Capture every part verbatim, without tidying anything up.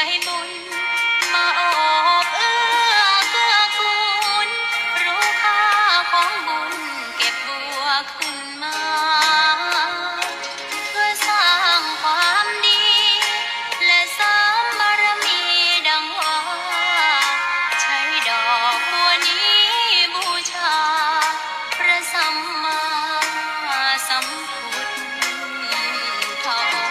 ให้บุญมาโอบเอื้อเกื้อกูล รู้ค่าของบุญเก็บบัวขึ้นมา เพื่อสร้างความดี และเสริมบารมีดังว่า ใช้ดอกบัวนี้บูชา พระสัมมาสัมพุทธองค์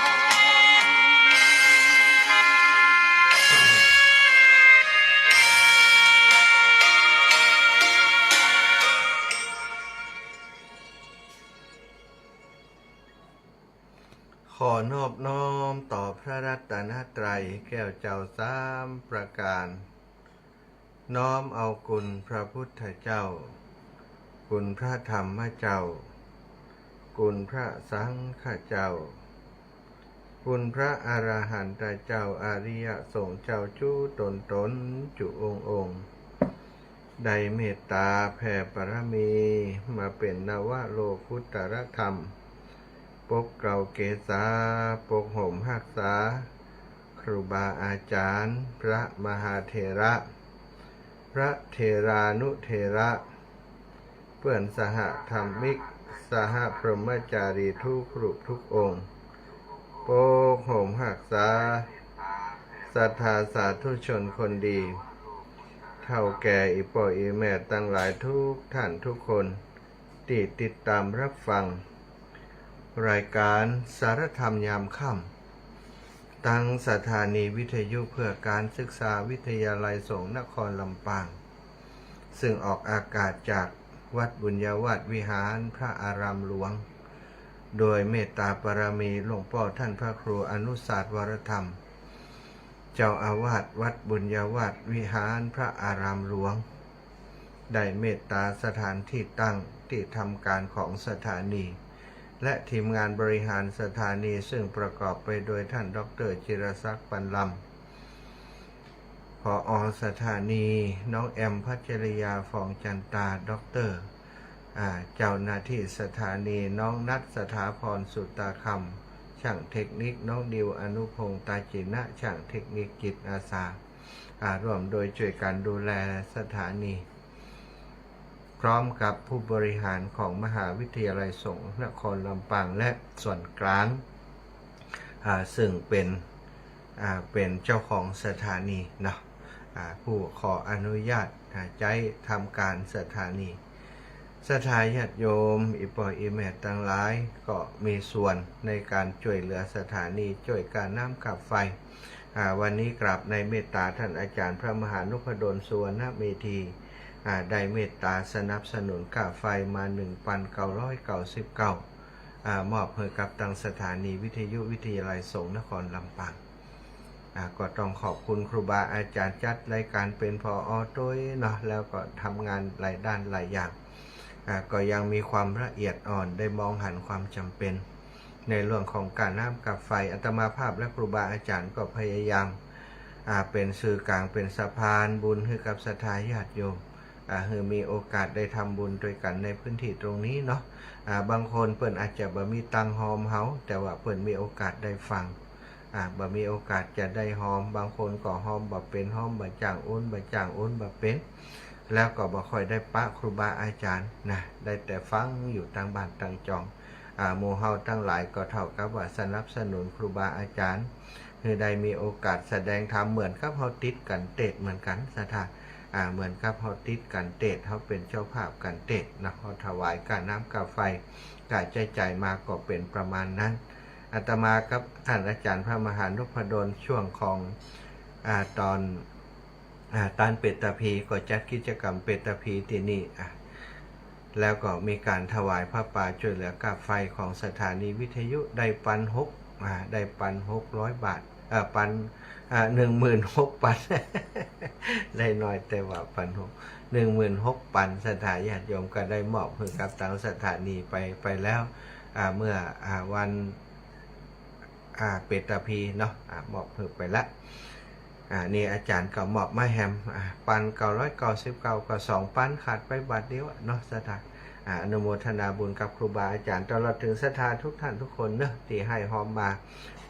ขอนอบน้อมต่อพระรัตนตรัยแก้วเจ้าสามประการ น้อมเอาคุณพระพุทธเจ้า คุณพระธรรมเจ้า คุณพระสังฆเจ้า คุณพระอรหันตเจ้า อริยสงฆ์เจ้าจุ๊ต๋นๆ จุ๊องค์ๆ ได้เมตต๋าแผ่บารมีมาเป๋นนวโลกุตตรธรรม ปกเกล้าเกษา ปกห่มฮักษา ครูบาอาจ๋ารย์ พระมหาเถระ พระเถรานุเถระ เปื้อนสหธรรมิก สหพรหมจารีทุกรูปทุกองค์ ปกห่มฮักษา ศรัทธาสาธุชนคนดี เฒ่าแก่อี่ป้ออี่แม่ตังหลายทุกท่านทุกคน ตี้ติดต๋ามรับฟัง รายก๋านสารธรรมยามค่ำ ตังสถานีวิทยุเพื่อการศึกษาวิทยาลัยสงฆ์นครลำปาง ซึ่งออกอากาศจากวัดบุญญาวาสวิหารพระอารามหลวง โดยเมตต๋าบารมีหลวงป้อท่านพระครูอนุสาสน์ วรธรรม เจ้าอาวาสวัดบุญญาวาสวิหารพระอารามหลวง ได้เมตต๋าสถานที่ตั้งตี้ทำก๋านของสถานี และทีมงานบริหารสถานี ซึ่งประกอบไปโดยท่านด็อกเตอร์จิรศักดิ์ ปันลำ ผอ.สถานี น้องแอม พัชริยา ฟองจันตา ด็อกเตอร์ อ่า เจ้าหน้าที่สถานี น้องนัท สถาพร สุตาคำ ช่างเทคนิค น้องดิว อนุพงษ์ ตาจินะ ช่างเทคนิคจิตอาสา อ่า ร่วมโดยช่วยกั๋นดูแลสถานี พร้อมกับผู้บริหารของมหาวิทยาลัยสงฆ์นครลำปางและส่วนกลาง อ่า ซึ่งเป๋น อ่า เป๋นเจ้าของสถานีเนาะ อ่า ผู้ขออนุญาต อ่า ใจ๊ทำก๋านสถานี ศรัทธาญาติโยม อี่ป้ออี่แม่ตังหลาย ก็มีส่วนในก๋านจ้วยเหลือสถานี จ้วยก้าน้ำก้าไฟ อ่า วันนี้กราบในเมตต๋าท่านอาจ๋ารย์พระมหานพดล สุวรรณเมธี อ่า ได้เมตต๋าสนับสนุนก้าไฟมา หนึ่งปันเก้าร้อยเก้าสิบเก้า อ่า มอบหื้อกับตังสถานีวิทยุวิทยาลัยสงฆ์นครลำปาง อ่า ก็ต้องขอบคุณครูบาอาจ๋ารย์จั๊ดรายก๋านเป๋น ผอ.ตวยเนาะ แล้วก็ทำงานหลายด้านหลายอย่าง อ่า ก็ยังมีความละเอียดอ่อน ได้มองหันความจ๋ำเป๋นในเรื่องของก้าน้ำก้าไฟ อาตมาภาพและครูบาอาจ๋ารย์ก็พยายาม อ่า เป๋นสื่อกลาง เป๋นสะพานบุญหื้อกับศรัทธาญาติโยม อ่า หื้อมีโอกาสได้ทำบุญตวยกั๋นในพื้นที่ตรงนี้เนาะ อ่า บางคนเปิ้นอาจจะบ่มีตังค์ฮอมเฮา แต่ว่าเปิ้นมีโอกาสได้ฟัง อ่า บ่มีโอกาสจะได้ฮอม บางคนก็ฮอมบ่เป๋น ฮอมบ่จ้างอู้น บ่จ้างอู้นบ่เป๋น แล้วก็บ่ค่อยได้ปะครูบาอาจ๋ารย์นะ ได้แต่ฟังอยู่ตังบ้านตังจอง อ่า หมู่เฮาตังหลายก็เต้ากับว่าสนับสนุนครูบาอาจ๋ารย์ หื้อได้มีโอกาสแสดงธรรม เหมือนกับเฮาติดกั๋นเตสน์เหมือนกั๋น ศรัทธา อ่า เหมือนกับเฮาติดกั๋นเตสน์ เฮาเป๋นเจ้าภาพกั๋นเตสน์นะ เฮาถวายก้าน้ำก้าไฟ ก้าใจ๊จ่ายมาก็เป๋นประมาณนั้น อาตมากับท่านอาจ๋ารย์พระมหานพดล ช่วงของ อ่า ตอน อ่า ตานเปตภีก็จัดกิจกรรมเปตภีตี้นี่ อ่า แล้วก็มีก๋านถวายผ้าป่าจ้วยเหลือก้าไฟของสถานีวิทยุ ได้ปันหก อ่า ได้ปันหกร้อยบาท เอ่อ ปัน อ่า หนึ่งหมื่นหกปัน ได้น้อยแต่ว่าปันหก หนึ่งหมื่นหกปัน ศรัทธาญาติโยมก็ได้มอบหื้อกับตังสถานีไป ไปแล้ว อ่า เมื่อ อ่า วัน อ่า เปตภีเนาะ อ่า มอบหื้อไปละ อ่า นี่อาจ๋ารย์ก็มอบมาแหม อ่า ปันเก้าร้อยเก้าสิบเก้า ก็สองปัน ขาดไปบาทเดียวอะเนาะ ศรัทธา อ่า อนุโมทนาบุญกับครูบาอาจ๋ารย์ ตลอดเถิงศรัทธาทุกท่านทุกคนเนาะ ตี้หื้อฮอมมา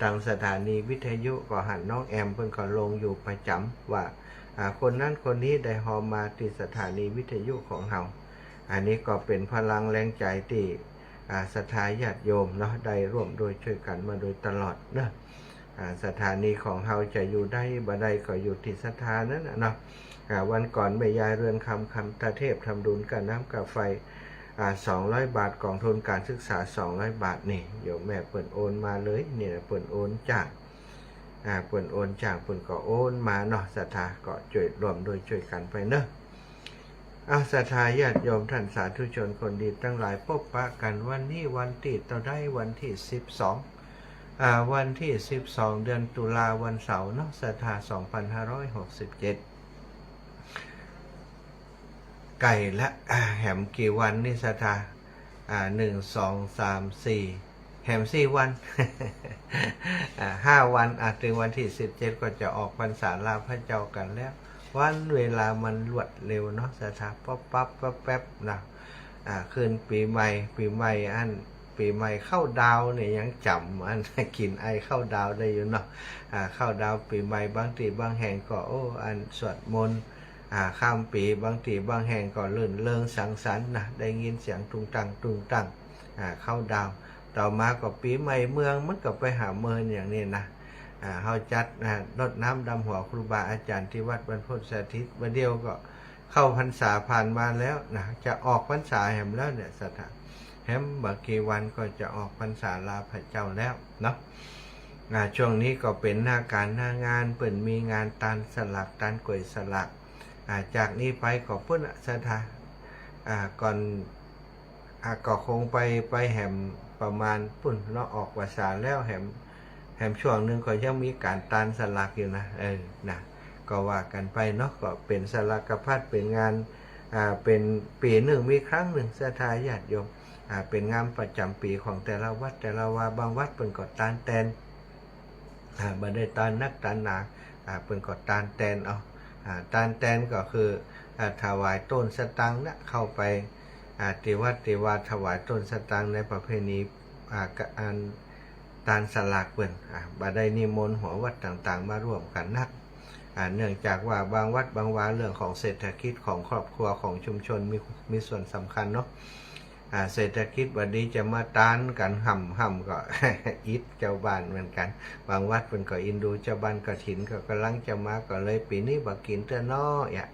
ตางสถานีวิทยุก็หันน้องแอมเปิ้นก็ลงอยู่ประจ๋ำว่า อ่า คนนั้นคนนี้ได้ฮอมาตี้สถานีวิทยุของเฮา อันนี้ก็เป๋นพลังแรงใจ๋ตี้ อ่า ศรัทธาญาติโยมเนาะ ได้ร่วมด้วยช่วยกั๋นมาโดยตลอดเนาะ อ่า สถานีของเฮาจะอยู่ได้บ่ได้ก็อยู่ตี้ศรัทธานั้นน่ะเนาะ อ่า วันก่อนแม่ยายเรือนคำ คำตาเทพ ทำบุญก้าน้ำก้าไฟ อ่า สองร้อยบาท กองทุนการศึกษา สองร้อยบาท นี่ โยมแม่เปิ้นโอนมาเลย นี่นะ เปิ้นโอนจ้าง อ่า เปิ้นโอนจ้าง เปิ้นก็โอนมาเนาะ ศรัทธาก็ช่วยร่วมด้วยช่วยกั๋นไปเนาะ เอา ศรัทธาญาติโยมท่านสาธุชนคนดีตังหลาย ปบปะกั๋นวันนี้วันตี้เต้าใด วันตี้สิบสอง อ่า วันตี้สิบสอง เดือนตุลา วันเสาร์เนาะ ศรัทธา สองพันห้าร้อยหกสิบเจ็ด ใก้ละ อ่า แหมกี่วันนี่ศรัทธา อ่า หนึ่ง สอง สาม สี่ แหมสี่วัน อ่า ห้าวัน อ่า เถิงวันตี้สิบเจ็ดก็จะออกพรรษาลาพระเจ้ากั๋นแล้ว วันเวลามันรวดเร็วเนาะศรัทธา ปั๊บปั๊บปั๊บแป๊บนะ อ่า ขึ้นปี๋ใหม่ ปี๋ใหม่อัน ปี๋ใหม่เข้าดาวน์เนี่ยยังจ๋ำอัน กลิ่นอายเข้าดาวน์ได้อยู่เนาะ อ่า เข้าดาวน์ปี๋ใหม่ บางตี้บางแห่งก็ โอ้ อันสวดมนต์ อ่า ข้ามปี๋ บางตี้บางแห่งก็รื่นเริงสังสรรค์นะ ได้ยินเสียงตุงตังตุงตัง อ่า เข้าดาวน์ ต่อมาก็ปี๋ใหม่เมือง มันก็ไปหาเมินอย่างนี้นะ อ่า เฮาจัด อ่า รดน้ำดำหัวครูบาอาจ๋ารย์ตี้วัดบรรพตสถิต บ่าเดี่ยวก็เข้าพรรษาผ่านมาแล้วนะ จะออกพรรษาแหมแล้วเนี่ยศรัทธา แหมบ่ากี่วันก็จะออกพรรษาลาพระเจ้าแล้วเนาะ อ่า ช่วงนี้ก็เป๋นหน้าก๋านหน้างาน เปิ้นมีงานตานสลาก ตานก๋วยสลาก อ่า จากนี้ไปก็ปู๊นน่ะศรัทธา อ่า ก่อน อ่า ก็คงไป ไปแหมประมาณปู๊นเนาะ ออกพรรษาแล้วแหม แหมช่วงนึ่งก็ยังมีก๋านตานสลากอยู่นะ เออ นะ ก็ว่ากั๋นไปเนาะ ก็เป๋นสลากพัด เป๋นงาน อ่า เป๋นปี๋นึ่งมีครั้งนึ่ง ศรัทธาญาติโยม อ่า เป๋นงานประจ๋ำปี๋ของแต่ละวัดแต่ละวา บางวัดเปิ้นก็ตานแตน อ่า บ่ได้ตานนักตานหนา อ่า เปิ้นก็ตานแตนเอา อ่า ตานแตนก็คือ อ่า ถวายโต้นสตางค์นะ เข้าไป อ่า ตี้วัดตี้วา ถวายโต้นสตางค์ในประเพณี อ่า กะ อัน ตานสลากเปิ้น อ่า บ่ได้นิมนต์หัววัดต่างๆ มาร่วมกั๋นนัก อ่า เนื่องจากว่าบางวัดบางวา เรื่องของเศรษฐกิจของครอบครัวของชุมชนมี มีส่วนสำคัญเนาะ อ่า เศรษฐกิจบ่ดีจะมาตานกั๋นห่ำๆ ก็ อิดเจ้าบ้านเหมือนกั๋น บางวัดเปิ้นก็อินดูเจ้าบ้านกฐินก็ก่ำลังจะมา ก็เลยปี๋นี้บ่กิ๋นเตื้อน้อ อ่ะ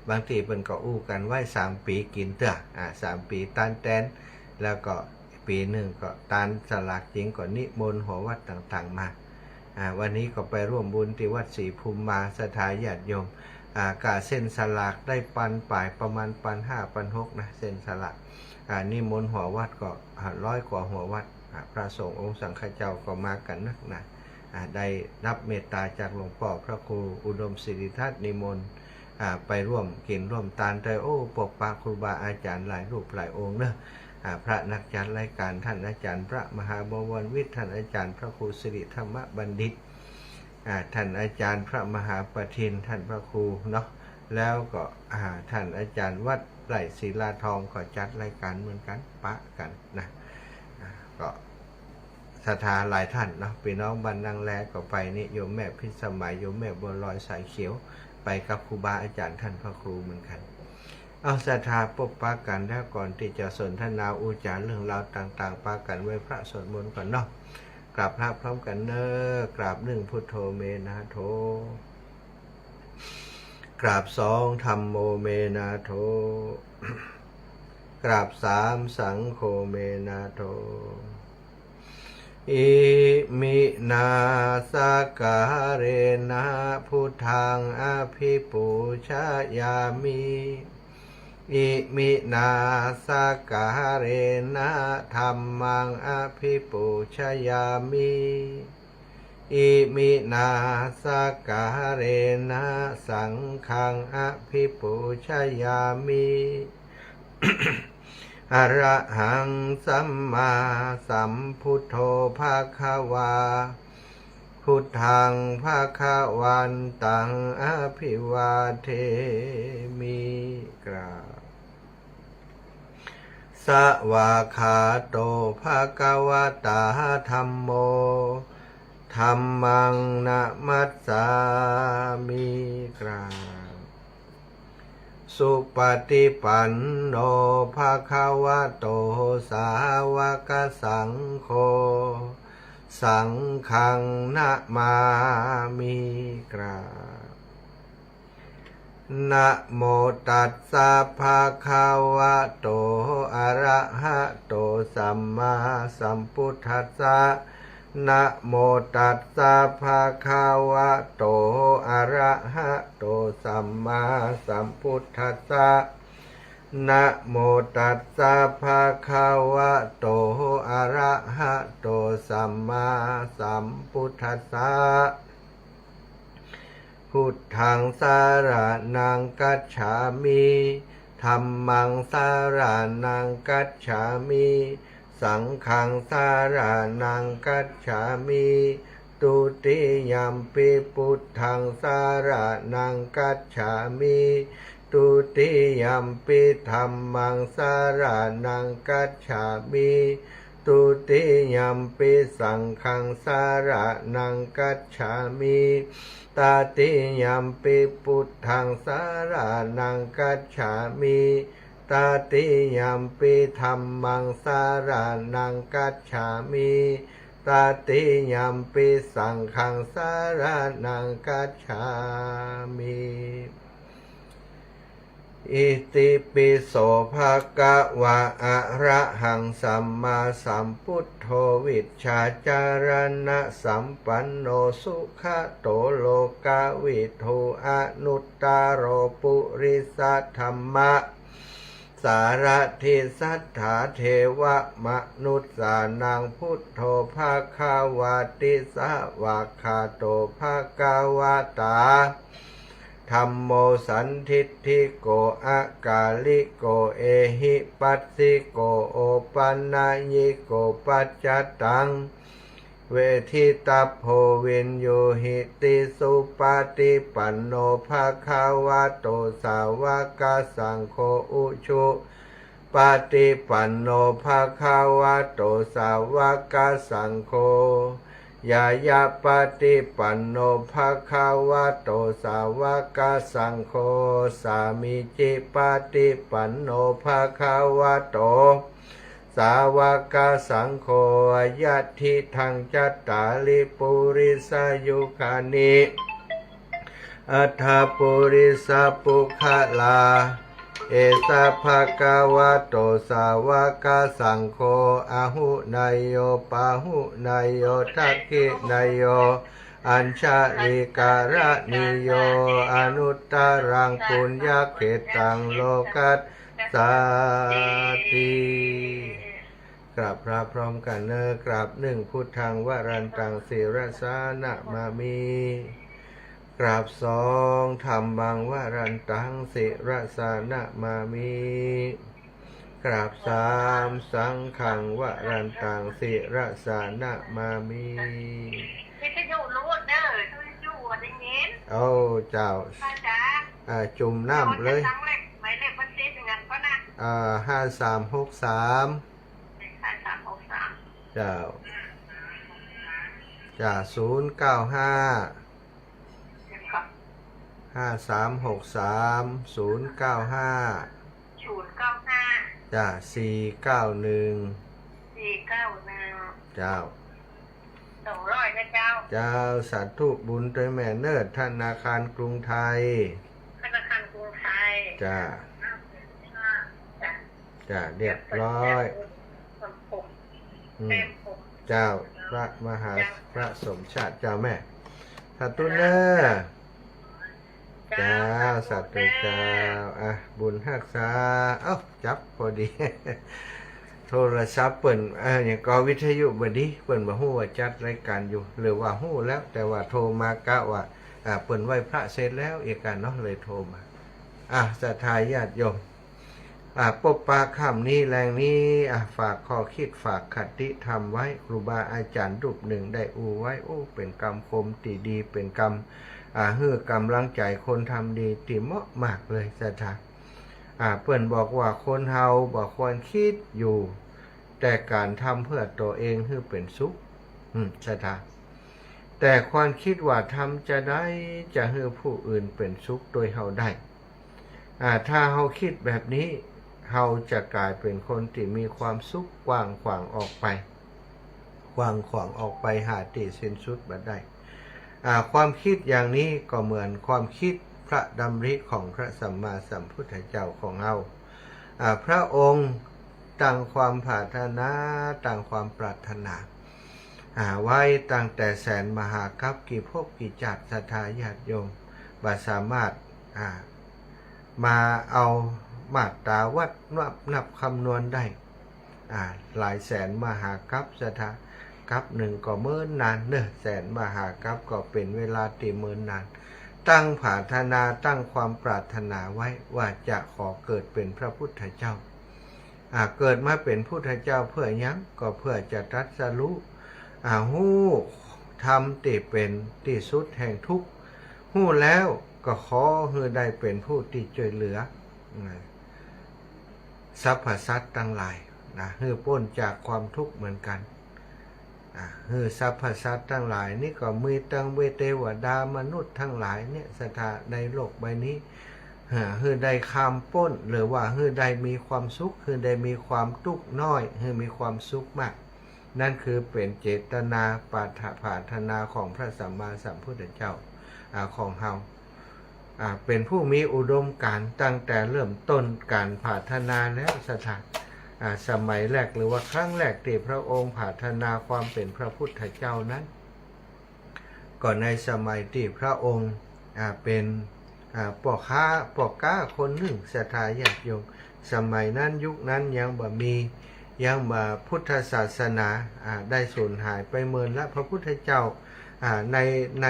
บางตี้เปิ้นก็อู้กั๋นไว้สามปี๋กิ๋นเตื้อ อ่า สามปี๋ตานแตน แล้วก็ปี๋นึ่งก็ตานสลากจริง ก็นิมนต์หัววัดต่างๆ มา อ่า วันนี้ก็ไปร่วมบุญตี้วัดศรีภูมิมา ศรัทธาญาติโยม อ่า กะเส้นสลากได้ปันป๋าย ประมาณปันห้า ปันหกนะ เส้นสลาก อ่า นิมนต์หัววัดก็ อ่า ร้อยกว่าหัววัด อ่า พระสงฆ์องค์สังฆเจ้าก็มากั๋นนักนะ อ่า ได้รับเมตตาจากหลวงป้อพระครูอุดมสิริทัตน์ นิมนต์ อ่า ไปร่วมกิ๋นร่วมตานได้ โอ้ ปบปะครูบาอาจ๋ารย์หลายรูปหลายองค์เนาะ อ่า พระนักจัดรายก๋าน ต้านอาจ๋ารย์พระมหาบวรวิทย์ ต้านอาจ๋ารย์พระครูสิริธรรมบัณฑิต อ่า ต้านอาจ๋ารย์พระมหาประทิน ต้านพระครูเนาะ แล้วก็ อ่า ต้านอาจ๋ารย์วัดไร่ศิลาทองก็จัดรายก๋านเหมือนกั๋น ปะกั๋นนะ อ่า ก็ศรัทธาหลายต้านเนาะ ปี้น้องบ้านนาแลก็ไปนี่ โยมแม่พิสมัย โยมแม่บัวลอยสายเขียว ไปกับครูบาอาจ๋ารย์ต้านพระครูเหมือนกั๋น เอา ศรัทธาปบปะกั๋นแล้ว ก่อนตี้จะสนทนาอู้จ๋าเรื่องราวต่างๆ ปากั๋นไหว้พระสวดมนต์ก่อนเนาะ กราบพระพร้อมกั๋นเนาะ กราบหนึ่ง พุทโธ เม นะ โถ กราบสอง ธัมโม เม นะ โถ กราบสาม สังโฆ เม นะ โถ อิมินา สักการะนะ พุทธัง อภิปูชยามิ อิมินา สักการะนะ ธัมมัง อภิปูชยามิ อิมินา สักการะนะ สังฆัง อภิปูชยามิ อะระหัง สัมมาสัมพุทโธ ภะคะวา พุทธัง ภะคะวันตัง อะภิวาเทมิ กราบ สวากขาโต ภะคะวะตา ธัมโม ธัมมังนะมัสสามิ กราบ สุปฏิปันโน ภะคะวะโต สาวกสังโฆ สังฆังนะมามิ กราบ นะโมตัสสะ ภะคะวะโต อะระหะโต สัมมาสัมพุทธัสสะ นะโมตัสสะ ภะคะวะโต อะระหะโต สัมมาสัมพุทธัสสะ นะโมตัสสะ ภะคะวะโต อะระหะโต สัมมาสัมพุทธัสสะ พุทธังสะระณังกัจฉามิ ธัมมังสะระณังกัจฉามิ สังฆังสะระณังกัจฉามิ ตุติยัมปิพุทธังสะระณังกัจฉามิ ตุติยัมปิธัมมังสะระณังกัจฉามิ ตุติยัมปิสังฆังสะระณังกัจฉามิ ตติยัมปิพุทธังสะระณังกัจฉามิ ตติยัมปิธัมมังสะระณังกัจฉามิ ตติยัมปิสังฆังสะระณังกัจฉามิ อิติปิโส ภะคะวะ อะระหัง สัมมาสัมพุทโธ วิชชาจารณะสัมปันโน สุขะโต โลกะวิทู อนุตตะโร ปุริสะธัมมะ สารถิ สัตถาเทวะมนุสสานัง พุทโธ ภะคะวะติ สะวากขาโต ภะคะวะตา ธัมโม สันทิฏฐิโก อะกาลิโก เอหิปัสสิโก โอปันญิโก ปัจจตัง เวทิตัพโพ วินยูหิติ สุปฏิปันโน ภะคะวะโต สาวกสังโฆ อุชุปฏิปันโน ภะคะวะโต สาวกสังโฆ ญาณปฏิปันโน ภะคะวะโต สาวกสังโฆ สามีจิปฏิปันโน ภะคะวะโต สาวกสังโฆ ยัตถิตัง จัตตาริ ปุริสายุคานิ อัตถะ ปุริสะปุคคละ เอสะ ภะคะวะโต สาวกสังโฆ อาหุเนยโย ปาหุเนยโย ทักขิเนยโย อัญชลีกรณีโย อนุตตรัง ปุญญเขตตัง โลกัสสาติ กราบพระพร้อมกั๋นเน่อ กราบหนึ่ง พุทธัง วรันตัง ศิรสานะมามิ กราบสอง ธัมมัง วรันตัง ศิรสานะมามิ กราบสาม สังฆัง วรันตัง ศิรสานะมามิ วิทยุรูดเน่อ วิทยุได้ยิน โอ้ เจ้า อาจ๋ารย์ อ่า จุ่มน้ำเลย หมายเลขบัญชีเป๋นหยังก่อนะ อ่า ห้าสามหกสาม ห้าสามหกสาม เจ้า จ้า ศูนย์เก้าห้า ห้าสามหกสาม ศูนย์เก้าห้า ศูนย์เก้าห้า จ้า สี่เก้าหนึ่ง สี่เก้าหนึ่ง เจ้า สองร้อยนะเจ้า เจ้า สาธุบุญตวยแม่เน่อ ธนาคารกรุงไทย ธนาคารกรุงไทย จ้า จ้า จ้า เรียบร้อย อืม เจ้า พระมหา พระสมชาติ เจ้าแม่ สาธุเน่อ เจ้า สาธุเจ้า อ่ะ บุญฮักษา เอ้า จับพอดี โทรศัพท์เปิ้น เอ่อ หยังก่อ วิทยุบ่ดี เปิ้นบ่ฮู้ว่าจัดรายการอยู่ หรือว่าฮู้แล้ว แต่ว่าโทรมากะว่า อ่า เปิ้นไหว้พระเสร็จแล้ว เอกาเนาะ เลยโทรมา อ่ะ ศรัทธาญาติโยม อ่ะ ปบปะค่ำนี้แลงนี้ อ่ะ ฝากข้อคิด ฝากคติธรรมไว้ ครูบาอาจ๋ารย์รูปหนึ่งได้อู้ไว้ โอ้ เป๋นกำคมตี้ดี เป๋นกำ อ่า หื้อก๋ำลังใจ๋คนทำดีตี้เหมาะมากเลย ศรัทธา อ่า เปิ้นบอกว่าคนเฮาบ่ควรคิดอยู่แต่ก๋านทำเปื้อตั๋วเองหื้อเป๋นสุข อืม ศรัทธา แต่ความกึ๊ดว่าทำจาใดจะหื้อผู้อื่นเป๋นสุขตวยเฮาได้ อ่า ถ้าเฮากึ๊ดแบบนี้ เฮาจะก๋ายเป๋นคนตี้มีความสุขกว้างขวางออกไป กว้างขวางออกไปหาตี้สิ้นสุดบ่ได้ อ่า ความกึ๊ดอย่างนี้ก็เหมือนความกึ๊ดพระดำริของพระสัมมาสัมพุทธเจ้าของเฮา อ่า พระองค์ตั้งความผาถนา ตั้งความปรารถนา อ่า ไว้ตั้งแต่แสนมหากัป กี่ภพกี่จาติ ศรัทธาญาติโยม บ่สามารถ อ่า มาเอามาตราวัดนับ นับคำนวณได้ อ่า หลายแสนมหากัป ศรัทธา กัปนึ่งก็เมินนานเนาะ แสนมหากัปก็เป๋นเวลาตี้เมินนาน ตั้งผาถนา ตั้งความปรารถนาไว้ว่าจะขอเกิดเป๋นพระพุทธเจ้า อ่า เกิดมาเป๋นพุทธเจ้าเพื่อหยัง ก็เพื่อจะตรัสรู้ อ่า ฮู้ธรรมตี้เป๋นตี้สุดแห่งทุกข์ ฮู้แล้วก็ขอหื้อได้เป๋นผู้ตี้จ้วยเหลือ อ่า สรรพสัตว์ตังหลายนะ หื้อป๊นจากความทุกข์เหมือนกั๋น อ่า หื้อสรรพสัตว์ตังหลายนี่ก็มีตังเวท เตวดามนุษย์ตังหลายเนี่ย ศรัทธา ในโลกใบนี้ อ่า หื้อได้ข้ามป๊น หรือว่าหื้อได้มีความสุข หื้อได้มีความตุ๊กข์น้อย หื้อมีความสุขมาก นั่นคือเป๋นเจตนาปรารถ- ผาถนาของพระสัมมาสัมพุทธเจ้า อ่า ของเฮา อ่า เป๋นผู้มีอุดมการณ์ตั้งแต่เริ่มต้นก๋านผาถนาแล้ว ศรัทธา อ่า สมัยแรกหรือว่าครั้งแรกตี้พระองค์ผาถนาความเป๋นพระพุทธเจ้านั้น ก็ในสมัยตี้พระองค์ อ่า เป๋น อ่า ป้อก๊า ป้อก๊าคนนึ่ง ศรัทธาญาติโยม สมัยนั้นยุคนั้นยังบ่มี ยังบ่ พุทธศาสนา อ่า ได้สูญหายไปเมินละ พระพุทธเจ้า อ่า ใน ใน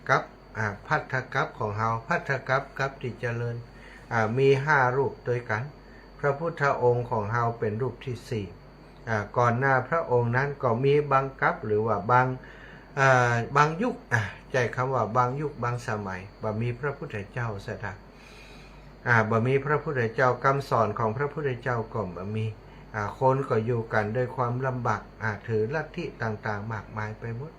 กัป อ่า ภัททกัปของเฮา ภัททกัป กัปตี้เจริญ อ่า มีห้ารูปตวยกั๋น พระพุทธองค์ของเฮาเป๋นรูปตี้สี่ อ่า ก่อนหน้าพระองค์นั้นก็มีบางกัปหรือว่าบาง อ่า บางยุค อ่า ใจ๊กำว่าบางยุคบางสมัย บ่มีพระพุทธเจ้า ศรัทธา อ่า บ่มีพระพุทธเจ้า กำสอนของพระพุทธเจ้าก็บ่มี อ่า คนก็อยู่กั๋นด้วยความลำบาก อ่า ถือลัทธิต่างๆ มากมายไปหมด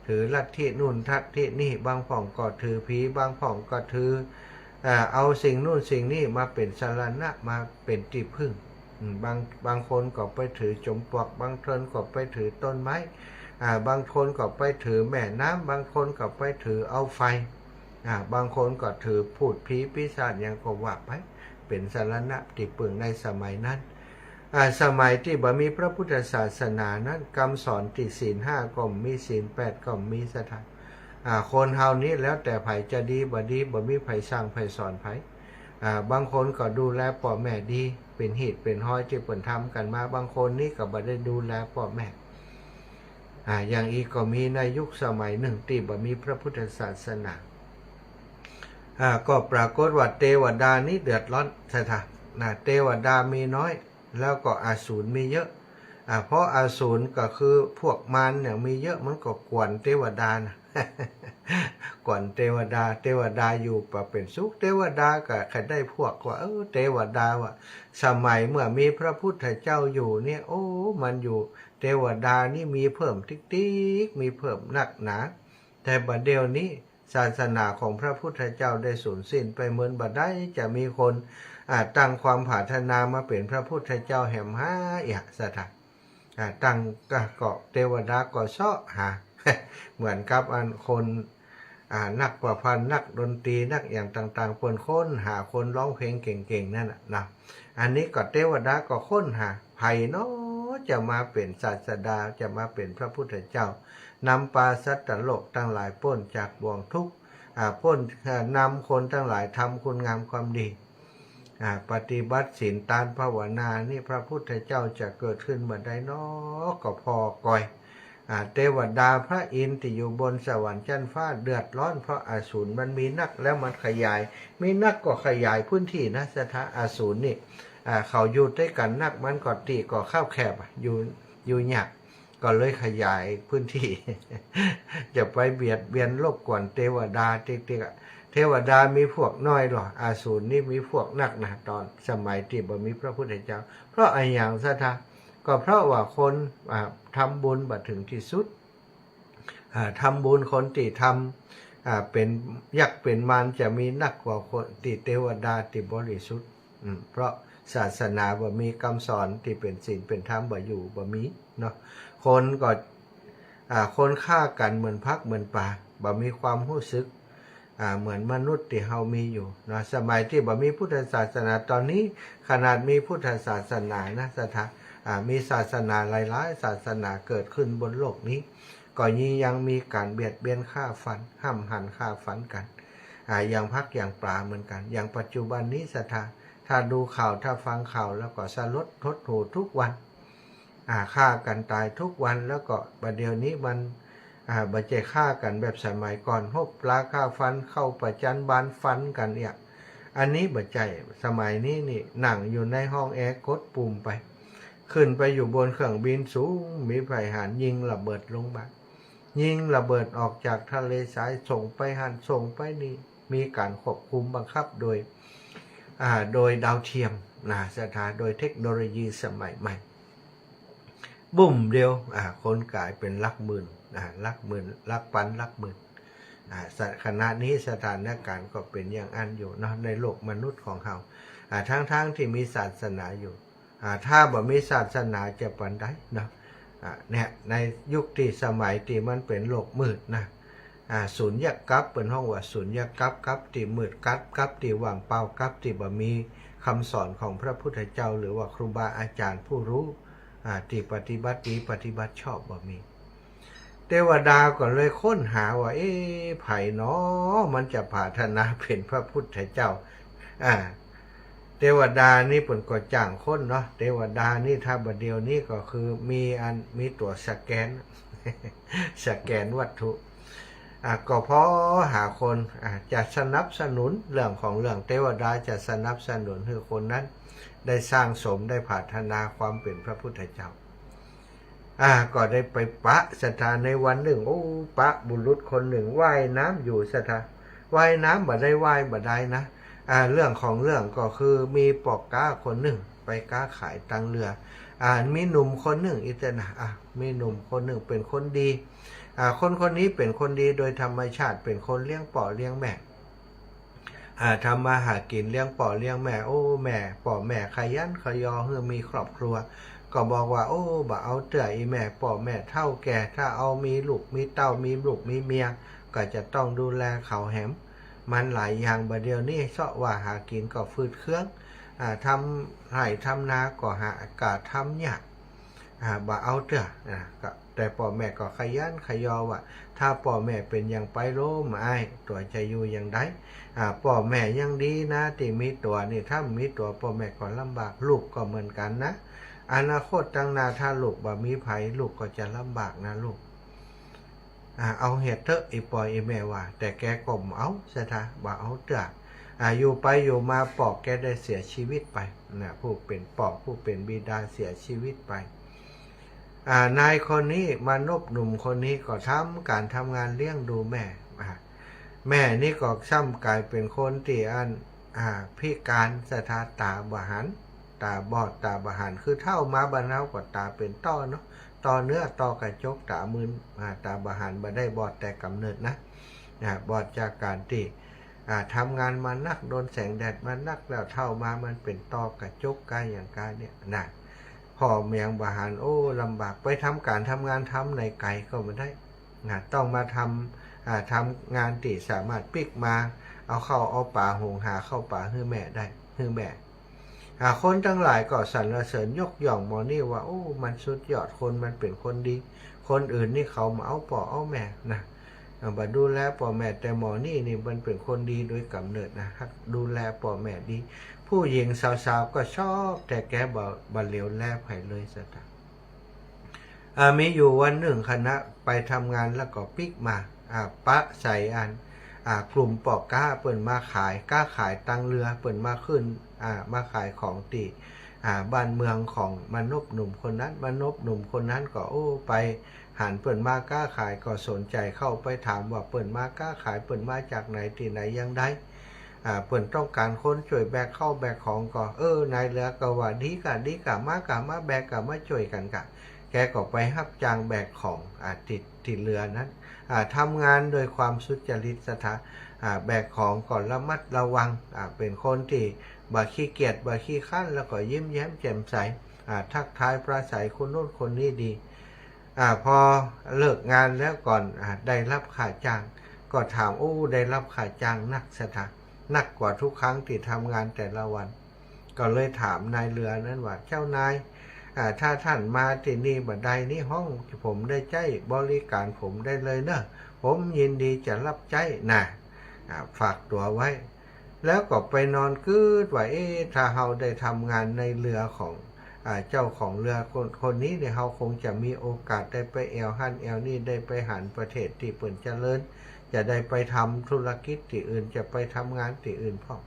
ถือลัทธินู่นลัทธินี่ บางพ่องก็ถือผี บางพ่องก็ถือ อ่า เอาสิ่งนู่นสิ่งนี่มาเป๋นสรณะ มาเป๋นตี้พึ่ง อืม บาง บางคนก็ไปถือจอมปลวก บางคนก็ไปถือต้นไม้ อ่า บางคนก็ไปถือแม่น้ำ บางคนก็ไปถือเอาไฟ อ่า บางคนก็ถือพูดผีปีศาจหยังก็ว่าไป เป๋นสรณะตี้พึ่งในสมัยนั้น อ่า สมัยตี้บ่มีพระพุทธศาสนานั้น กำสอนตี้ศีลห้าก็มี ศีลแปดก็มี ศรัทธา อ่า คนเฮานี้แล้วแต่ใผจะดีบ่ดี บ่มีใผสั่งใผสอนใผ อ่า บางคนก็ดูแลป้อแม่ดี เป๋นฮีตเป๋นฮอยตี้เปิ้นทำกั๋นมา บางคนนี้ก็บ่ได้ดูแลป้อแม่ อ่า อย่างอี้ก็มีในยุคสมัยนึ่งตี้บ่มีพระพุทธศาสนา อ่า ก็ปรากฏว่าเตวดานี้เดือดร้อน ศรัทธา นะ เตวดามีน้อย แล้วก็อสูรมีเยอะ อ่า เพราะอสูรก็คือพวกมารเนี่ยมีเยอะ มันก็กวนเตวดานะ กวนเตวดา เตวดาอยู่บ่เป๋นสุข เตวดาก็ใค่ได้พวกว่า เออ เตวดาว่า สมัยเมื่อมีพระพุทธเจ้าอยู่เนี่ย โอ้ มันอยู่ เตวดานี่มีเพิ่มติ๊กๆ มีเพิ่มนักหนา แต่บัดเดี๋ยวนี้ศาสนาของพระพุทธเจ้าได้สูญสิ้นไปเมิน บ่ได้จะมีคน อ่า ตั้งความผาถนามาเป๋นพระพุทธเจ้าแหมหาเอียะ ศรัทธา อ่า ตั้งก็ ก็เตวดาก็เซาะหา เหมือนกับอันคน อ่า นักประพันธ์ นักดนตรี นักอย่างต่างๆ เปิ้นค้นหาคนร้องเพลงเก่งๆ นั่นน่ะนะ อันนี้ก็เตวดาก็ค้นหา ใผเนาะจะมาเป๋นศาสดา จะมาเป๋นพระพุทธเจ้า นำปาสัตว์โลกตังหลายป๊นจากบ่วงทุกข์ อ่า ป๊น อ่า นำคนตังหลายทำคุณงามความดี อ่า ปฏิบัติศีลตานภาวนานี่ พระพุทธเจ้าจะเกิดขึ้นเมื่อใดเนาะ ก็ผ่อก่อย อ่า เตวดาพระอินทร์ตี้อยู่บนสวรรค์จั๊นฟ้าเดือดร้อน เพราะอสูรมันมีนัก แล้วมันขยาย มีนักก็ขยายพื้นที่นะ ศรัทธา อสูรนี่ อ่า เขาอยู่ตวยกั๋นนัก มันก็ตี้ก็คับแคบอะ อยู่ อยู่ยาก ก็เลยขยายพื้นที่ จะไปเบียดเบียนรบกวนเตวดาติ๊กๆ อะ เทวดามีพวกน้อยลอ อสูรนี่มีพวกนักนะ ตอนสมัยตี้บ่มีพระพุทธเจ้า เพราะอะหยัง ศรัทธา ก็เพราะว่าคน อ่า ทำบุญบ่ถึงตี้สุด อ่า ทำบุญคนตี้ทำ อ่า เป๋นยักษ์เป๋นมารจะมีนักกว่าคนตี้เตวดาตี้บริสุทธิ์ อืม เพราะศาสนาบ่มีกำสอนตี้เป๋นศีลเป๋นธรรม บ่อยู่ บ่มีเนาะ คนก็ อ่า คนฆ่ากั๋นเหมือนผักเหมือนป๋า บ่มีความฮู้สึก อ่า เหมือนมนุษย์ตี้เฮามีอยู่เนาะ สมัยตี้บ่มีพุทธศาสนา ต๋อนนี้ขนาดมีพุทธศาสนานะศรัทธา อ่า มีศาสนาหลายๆ ศาสนาเกิดขึ้นบนโลกนี้ ก็ยิ่งยังมีก๋านเบียดเบียนฆ่าฟัน ห้ำหั่นฆ่าฟันกั๋น อ่า อย่างผักอย่างป๋าเหมือนกั๋น อย่างปัจจุบันนี้ศรัทธา ถ้าดูข่าว ถ้าฟังข่าวแล้วก็สลดหดหู่ทุกวัน อ่า ฆ่ากั๋นต๋ายทุกวัน แล้วก็บ่าเดี่ยวนี้มัน อ่า บ่ใจ้ฆ่ากั๋นแบบสมัยก่อน ฮบราฆ่าฟัน เข้าประจัญบานฟันกั๋นเอีย อันนี้บ่ใจ้ สมัยนี้นี่นั่งอยู่ในห้องแอร์ กดปุ่มไป ขึ้นไปอยู่บนเครื่องบินสูง มีใผหาญยิงระเบิดลงมา ยิงระเบิดออกจากทะเลทราย ส่งไปหั้นส่งไปนี่ มีก๋านควบคุมบังคับโดย อ่า โดยดาวเทียมนะศรัทธา โดยเทคโนโลยีสมัยใหม่ บุ้มเดียว อ่า คนก๋ายเป๋นหลักหมื่น อ่า หลักหมื่น หลักปัน หลักหมื่น อ่า สะ ขณะนี้สถานก๋ารณ์ก็เป๋นอย่างอั้นอยู่เนาะ ในโลกมนุษย์ของเฮา อ่า ทั้งๆ ตี้มีศาสนาอยู่ อ่า ถ้าบ่มีศาสนาจะปานใดเนาะ อ่า เนี่ย ในยุคตี้สมัยตี้มันเป๋นโลกมืดนะ อ่า สุญญกัป เปิ้นฮ้องว่าสุญญกัป กัปตี้มืด กัป กัปตี้ว่างเปล่า กัปตี้บ่มีกำสอนของพระพุทธเจ้า หรือว่าครูบาอาจ๋ารย์ผู้ฮู้ อ่า ตี้ปฏิบัติดีปฏิบัติชอบบ่มี เตวดาก็เลยค้นหาว่า เอ๊ะ ใผหนอ มันจะผาถนาเป๋นพระพุทธเจ้า อ่า เตวดานี่เปิ้นก็จ้างคนเนาะ เตวดานี่ถ้าบ่าเดี่ยวนี้ก็คือมีอัน มีตั๋วสแกน สแกนวัตถุ อ่า ก็พอหาคน อ่า จะสนับสนุน เรื่องของเรื่องเตวดาจะสนับสนุนหื้อคนนั้นได้สร้างสม ได้ผาถนาความเป๋นพระพุทธเจ้า อ่า ก็ได้ไปปะศรัทธาในวันนึ่ง โอ้ ปะบุรุษคนนึ่งว่ายน้ำอยู่ศรัทธา ว่ายน้ำบ่ได้ว่ายบ่ได้นะ อ่า เรื่องของเรื่องก็คือมีป้อก๊าคนนึ่งไปก๊าขายตังเรือ อ่า มีหนุ่มคนนึ่งอี้เต๊อะนะ อ่า มีหนุ่มคนนึ่งเป๋นคนดี อ่า คนคนนี้เป๋นคนดีโดยธรรมชาติ เป๋นคนเลี้ยงป้อเลี้ยงแม่ อ่า ทำมาหากิ๋นเลี้ยงป้อเลี้ยงแม่ โอ้ แม่ ป้อแม่ขยันขยอหื้อมีครอบครัว ก็บอกว่า โอ้ บ่เอาเตื้อ อี่แม่ป้อแม่เฒ่าแก่ ถ้าเอามีลูกมีเต้า มีลูกมีเมีย ก็จะต้องดูแลเขาแหม มันหลายอย่าง บ่าเดี่ยวนี้เซาะว่าหากิ๋นก็ฟืดเคือง อ่า ทำไฮ่ทำนาก็หา ก็ทำยาก อ่า บ่เอาเตื้อ อ่า ก็ แต่ป้อแม่ก็ขยันขยอว่า ถ้าป้อแม่เป๋นหยังไปล้มอ้าย ตั๋วจะอยู่อย่างใด อ่า ป้อแม่ยังดีนะตี้มีตั๋วนี่ ถ้าบ่มีตั๋วป้อแม่ก็ลำบาก ลูกก็เหมือนกั๋นนะ อนาคตตังหน้าถ้าลูกบ่มีใผ ลูกก็จะลำบากนะลูก อ่า เอาเหียเต๊อะ อี่ป้ออี่แม่ว่า แต่แกก็บ่เอาศรัทธา บ่เอาเตื้อ อ่า อยู่ไปอยู่มาป้อแกได้เสียชีวิตไปนะ ผู้เป๋นป้อผู้เป๋นบิดาเสียชีวิตไป อ่า นายคนนี้ มานพหนุ่มคนนี้ก็ทำก๋านทำงานเลี้ยงดูแม่ อ่า แม่นี่ก็ซ้ำก๋ายเป๋นคนตี้อัน อ่า พิก๋านศรัทธา ต๋าบ่หัน ต๋าบอด ต๋าบ่หัน คือเฒ่ามาบ่าเฒ่าก็ต๋าเป๋นต้อเนาะ ต้อเนื้อ ต้อกระจก ต๋ามึน อ่า ต๋าบ่หัน บ่ได้บอดแต่ก๋ำเนิดนะ อ่า บอดจากก๋านตี้ อ่า ทำงานมานัก โดนแสงแดดมานัก แล้วเฒ่ามามันเป๋นต้อกระจกก้าอย่างก้าเนี่ยนะ พ่อแม่บ่หัน โอ้ ลำบาก ไปทำก๋านทำงานทำไหนไก๋ก็บ่ได้นะ ต้องมาทำ อ่า ทำงานตี้สามารถปิ๊กมา เอาข้าวเอาป๋าหุง หาข้าวป๋าหื้อแม่ได้ หื้อแม่ อ่า คนตังหลายก็สรรเสริญยกย่องหมอนี่ว่า โอ้ มันสุดยอด คนมันเป๋นคนดี คนอื่นนี่เขาบ่เอาป้อเอาแม่นะ อ่า บ่ดูแลป้อแม่ แต่หมอนี่นี่มันเป๋นคนดีโดยก๋ำเนิดนะ ฮักดูแลป้อแม่ดี ผู้หญิงสาวๆ ก็ชอบ แต่แกบ่ บ่เหลียวแลใผเลยศรัทธา อ่า มีอยู่วันนึ่งขณะไปทำงานแล้วก็ปิ๊กมา อ่า ปะใส่อัน อ่า กลุ่มป้อก๊าเปิ้นมาขาย ก๊าขายตังเรือ เปิ้นมาขึ้น อ่า มาขายของตี้ อ่า บ้านเมืองของมานพหนุ่มคนนั้น มานพหนุ่มคนนั้นก็ โอ้ ไปหันเปิ้นมาก๊าขายก็สนใจ๋ เข้าไปถามว่าเปิ้นมาก๊าขาย เปิ้นมาจากไหนตี้ไหนอย่างใด อ่า เปิ้นต้องก๋านคนจ้วยแบกข้าวแบกของ ก็ เออ นายเรือก็ว่า ดีก่ะ ดีก่ะ มาก่ะ มาแบกก่ะ มาจ้วยกั๋นก่ะ แกก็ไปฮับจ้างแบกของ อ่า ตี้ ตี้เฮือนั้น อ่า ทำงานด้วยความสุจริตศรัทธา อ่า แบกของก็ระมัดระวัง อ่า เป๋นคนตี้บ่ขี้เกียจ บ่ขี้คร้าน แล้วก็ยิ้มแย้มแจ่มใส อ่า ทักทายปราศรัยคนโน้นคนนี้ดี อ่า พอเลิกงานแล้วก่อน อ่า ได้ฮับค่าจ้าง ก็ถาม โอ้ ได้ฮับค่าจ้างนักศรัทธา นักกว่าทุกครั้งตี้ทำงานแต่ละวัน ก็เลยถามนายเฮือนั้นว่า เจ้านาย อ่า ถ้าต้านมาตี้นี่บ่ได้นี่ ฮ้องผมได้ใจ๊บริก๋านผมได้เลยเนาะ ผมยินดีจะฮับใจ๊นะ อ่า ฝากตั๋วไว้ แล้วก็ไปนอนกึ๊ดว่า เอ๊ะ ถ้าเฮาได้ทำงานในเฮือของ อ่า เจ้าของเฮือคน คนนี้เนี่ย เฮาคงจะมีโอกาสได้ไปแอ่วหั้นแอ่วนี่ ได้ไปหันประเทศตี้เปิ้นเจริญ จะได้ไปทำธุรกิจตี้อื่น จะไปทำงานตี้อื่นพ่อง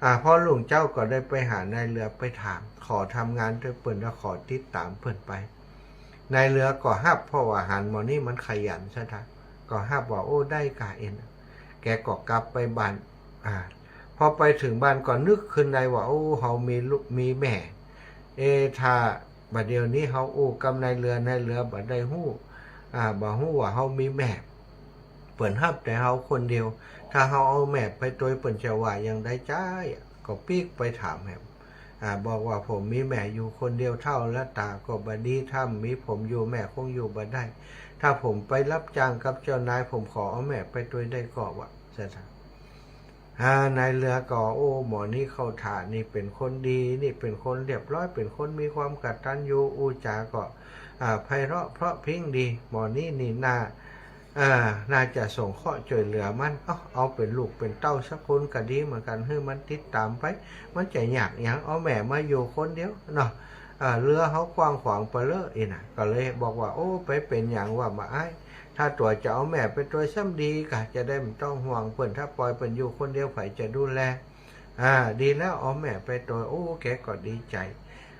อ่า พอรุ่งเจ๊าก็ได้ไปหานายเฮือไปถาม ขอทำงานตวยเปิ้น แล้วขอติดต๋ามเปิ้นไป นายเฮือก็ฮับ เพราะว่าหันหมอนี้มันขยันใจ้ไหม ก็ฮับว่า โอ้ ได้ก่ะเอ็น แกก็กลับไปบ้าน อ่า พอไปเถิงบ้านก็นึกขึ้นได้ว่า โอ้ เฮามีลูก มีแม่ เอ ถ้าบ่าเดี่ยวนี้เฮาอู้กับนายเฮือ นายเฮือบ่ได้ฮู้ อ่า บ่ฮู้ว่าเฮามีแม่ เปิ้นฮับแต่เฮาคนเดียว ถ้าเฮาเอาแม่ไปตวย เปิ้นจะว่าอย่างใดใจ้ ก็ปิ๊กไปถามแหม อ่า บอกว่า ผมมีแม่อยู่คนเดียวเท่า แล้วต๋าก็บ่ดี ถ้ามีผมอยู่แม่คงอยู่บ่ได้ ถ้าผมไปฮับจ้างกับเจ้านาย ผมขอเอาแม่ไปตวยได้ก่อ ว่า อ่า นายเฮือก็ โอ้ หมอนี้เข้าท่า นี่เป๋นคนดี นี่เป๋นคนเรียบร้อย เป๋นคนมีความกตัญญู อู้จาก็ อ่า ไพเราะเพราะพริ้งดี หมอนี้นี่น่า อ่า น่าจะสงเคราะห์จ้วยเหลือมัน เอา เอาเป๋นลูกเป๋นเต้าสักคนก็ดีเหมือนกั๋น หื้อมันติดต๋ามไป มันจะยากหยัง เอาแม่มาอยู่คนเดียวเนาะ อ่า เฮือเฮากว้างขวางไปเลอะ อี้นะ ก็เลยบอกว่า โอ้ ไปเป๋นหยังว่าบ่อาย ถ้าตั๋วจะเอาแม่ไปตวยซ้ำดีก่ะ จะได้บ่ต้องห่วงเปิ้น ถ้าปล่อยเปิ้นอยู่คนเดียว ใผจะดูแล อ่า ดีแล้ว เอาแม่ไปตวย โอ้ แกก็ดีใจ๋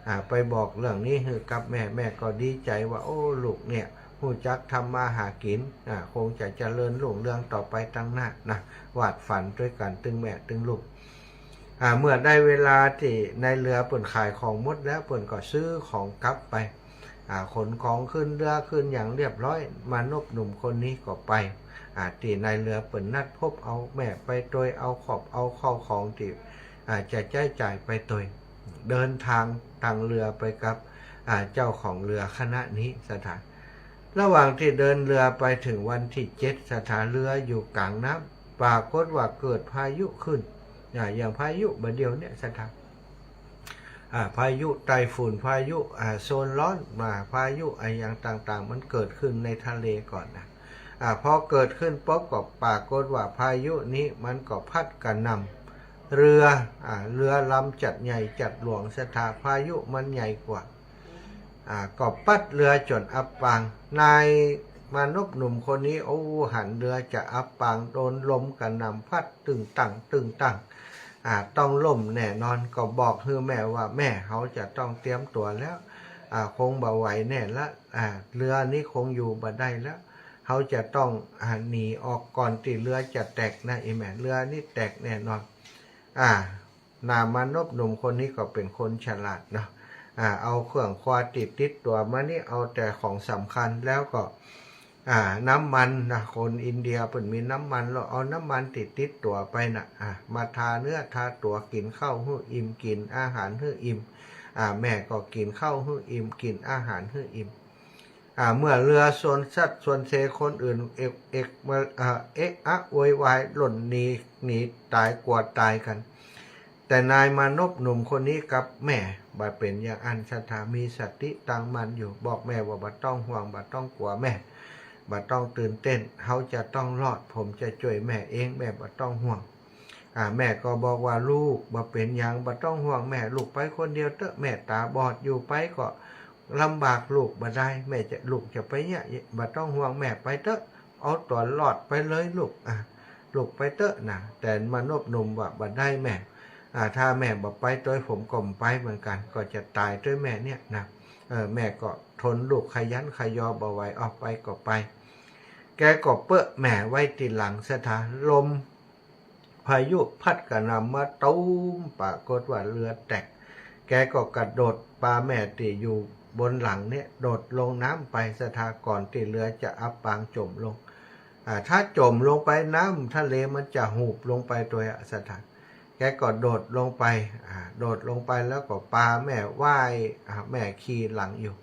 อ่า ไปบอกเรื่องนี้หื้อกับแม่ แม่ก็ดีใจ๋ว่า โอ้ ลูกเนี่ย ฮู้จักทำมาหากิ๋น อ่า คงจะเจริญรุ่งเรืองต่อไปตังหน้านะ วาดฝันตวยกั๋นตึงแม่ตึงลูก อ่า เมื่อได้เวลาตี้นายเฮือเปิ้นขายของหมดแล้ว เปิ้นก็ซื้อของกลับไป อ่า ขนของขึ้นเฮือขึ้นหยังเรียบร้อย มานพหนุ่มคนนี้ก็ไป อ่า ตี้นายเฮือเปิ้นนัดพบ เอาแม่ไปตวย เอาขอบ เอาข้าวของตี้ อ่า จะใจ๊จ่ายไปตวย เดินตางตางเฮือไปกับ อ่า เจ้าของเฮือคณะนี้ ศรัทธา ระหว่างตี้เดินเฮือไปเถิงวันตี้เจ็ด ศรัทธา เฮืออยู่ก๋างน้ำ ปรากฏว่าเกิดพายุขึ้น อ่า อย่างพายุบ่าเดี่ยวเนี่ย ศรัทธา อ่า พายุไต้ฝุ่น พายุ อ่า โซนร้อน มา พายุอะหยังต่างๆ มันเกิดขึ้นในทะเลก่อนนะ อ่า พอเกิดขึ้นปุ๊บก็ปรากฏว่าพายุนี้มันก็พัดกระหน่ำ เฮือ อ่า เฮือลำจัดใหญ่จัดหลวง ศรัทธา พายุมันใหญ่กว่า อ่า ก็ปั๊ดเฮือจ๋นอับปาง นายมานพหนุ่มคนนี้ โอ้ หันเฮือจะอับปาง โดนลมกระหน่ำพัดตึงตังตึงตัง อ่า ต้องล่มแน่นอน ก็บอกหื้อแม่ว่า แม่ เฮาจะต้องเตรียมตั๋วแล้ว อ่า คงบ่ไหวแน่ละ อ่า เฮือนี้คงอยู่บ่ได้แล้ว เฮาจะต้อง อ่า หนีออกก่อนตี้เฮือจะแตกนะ อี้แม่ เฮือนี้แตกแน่นอน อ่า นายมานพหนุ่มคนนี้ก็เป๋นคนฉลาดเนาะ อ่า เอาเครื่องครัวตี้ติดตั๋วมานี่ เอาแต่ของสำคัญ แล้วก็ อ่า น้ำมันนะ คนอินเดียเปิ้นมีน้ำมัน แล้วเอาน้ำมันตี้ติดตั๋วไปน่ะ อ่า มาทาเนื้อทาตั๋ว กิ๋นข้าวหื้ออิ่ม กิ๋นอาหารหื้ออิ่ม อ่า แม่ก็กิ๋นข้าวหื้ออิ่ม กิ๋นอาหารหื้ออิ่ม อ่า เมื่อเฮือชวนสัตว์ชวนเซคนอื่น เอะ เอะ มา อ่า เอะอะโวยวาย ล่นหนี หนีต๋าย กั๋วต๋ายกั๋น แต่นายมานพหนุ่มคนนี้กับแม่บ่เป๋นอย่างอั้น ศรัทธา มีสติตั้งมั่นอยู่ บอกแม่ว่า บ่ต้องห่วง บ่ต้องกั๋วแม่ บ่ต้องตื่นเต้น เฮาจะต้องรอด ผมจะจ้วยแม่เอง แม่บ่ต้องห่วง อ่า แม่ก็บอกว่า ลูก บ่เป๋นหยัง บ่ต้องห่วงแม่ ลูกไปคนเดียวเต๊อะ แม่ต๋าบอด อยู่ไปก็ลำบากลูกบ่ได้ แม่จะ ลูกจะไปเนี่ย บ่ต้องห่วงแม่ ไปเต๊อะ เอาตั๋วรอดไปเลยลูก อ่ะ ลูกไปเต๊อะนะ แต่มานพหนุ่มว่า บ่ได้แม่ อ่า ถ้าแม่บ่ไปตวย ผมก็บ่ไปเหมือนกั๋น ก็จะต๋ายตวยแม่เนี่ยนะ เออ แม่ก็ทนลูกขยันขยอบ่ไหว ออกไปก็ไป แกก็เปอะแม่ไว้ตี้หลัง ศรัทธา ลม พายุพัดกระหน่ำมาตูม ปรากฏว่าเฮือแตก แกก็กระโดดปาแม่ตี้อยู่ บนหลังเนี่ย โดดลงน้ำไปศรัทธา ก่อนตี้เรือจะอับปางจ๋มลง อ่า ถ้าจ๋มลงไป น้ำทะเลมันจะหูบลงไปตวยอะศรัทธา แกก็โดดลงไป อ่า โดดลงไปแล้วก็ปาแม่ว่าย อ่า แม่ขี่หลังอยู่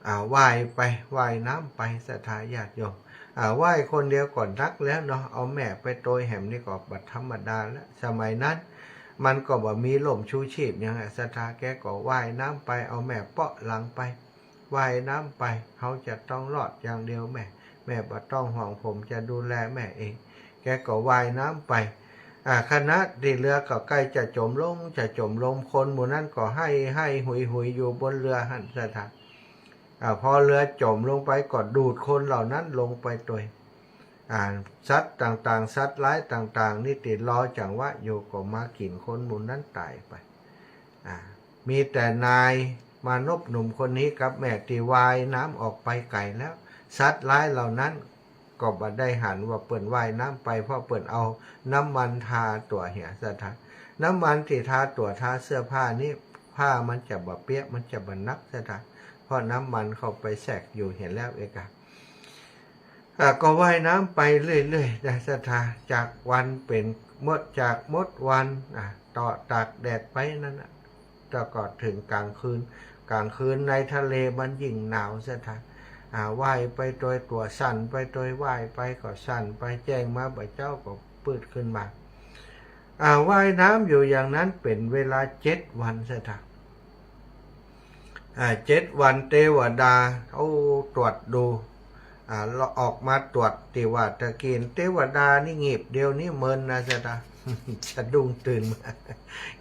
อ่า ว่ายไป ว่ายน้ำไปศรัทธาญาติโยม อ่า ว่ายคนเดียวก็นักแล้วเนาะ เอาแม่ไปตวยแหมนี่ก็บ่ธรรมดาแล้ว สมัยนั้นมันก็บ่มีร่มชูชีพหยังอะศรัทธา แกก็ว่ายน้ำไป เอาแม่เปาะหลังไป ว่ายน้ำไป เฮาจะต้องรอดอย่างเดียวแม่ แม่บ่ต้องห่วง ผมจะดูแลแม่เอง แกก็ว่ายน้ำไป อ่า ขณะตี้เรือก็ใก้จะจ๋มลง จะจ๋มลง คนหมู่นั้นก็ไห้ไห้หุยหุยอยู่บนเรือหั้นศรัทธา อ่า พอเรือจ๋มลงไปก็ดูดคนเหล่านั้นลงไปตวย อ่า สัตว์ต่างๆ สัตว์ร้ายต่างๆ นี่ตี้รอจังหวะอยู่ก็มากิ๋นคนหมู่นั้นต๋ายไป อ่า มีแต่นายมานพหนุ่มคนนี้กับแม่ตี้ว่ายน้ำออกไปไก๋แล้ว สัตว์ร้ายเหล่านั้นก็บ่ได้หันว่าเปิ้นว่ายน้ำไป เพราะเปิ้นเอาน้ำมันทาตั๋วเหียศรัทธา น้ำมันตี้ทาตั๋วทาเสื้อผ้านี้ ผ้ามันจะบ่เปียก มันจะบ่หนักศรัทธา เพราะน้ำมันเข้าไปแทรกอยู่เหียแล้วเอกะ อ่ะ ก็ว่ายน้ำไปเรื่อยๆ นะศรัทธา จากวันเป๋นมด จากมดวัน อ่ะ ต่อตากแดดไปนั้นน่ะ แล้วก็เถิงก๋างคืน ก๋างคืนในทะเลมันยิ่งหนาวศรัทธา อ่ะ ว่ายไปตวยตั๋วสั่นไปตวย ว่ายไปก็สั่นไป แจ้งมาบ่าเจ๊าก็ปืดขึ้นมา อ่ะ ว่ายน้ำอยู่อย่างนั้นเป๋นเวลาเจ็ดวันศรัทธา อ่า เจ็ดวันเตวดา โอ้ ตรวจดู อ่า แล้วออกมาตรวจตี้ว่าตะกี้ เตวดานี่งีบเดียวนี่เมินนะศรัทธา สะดุ้งตื่นมา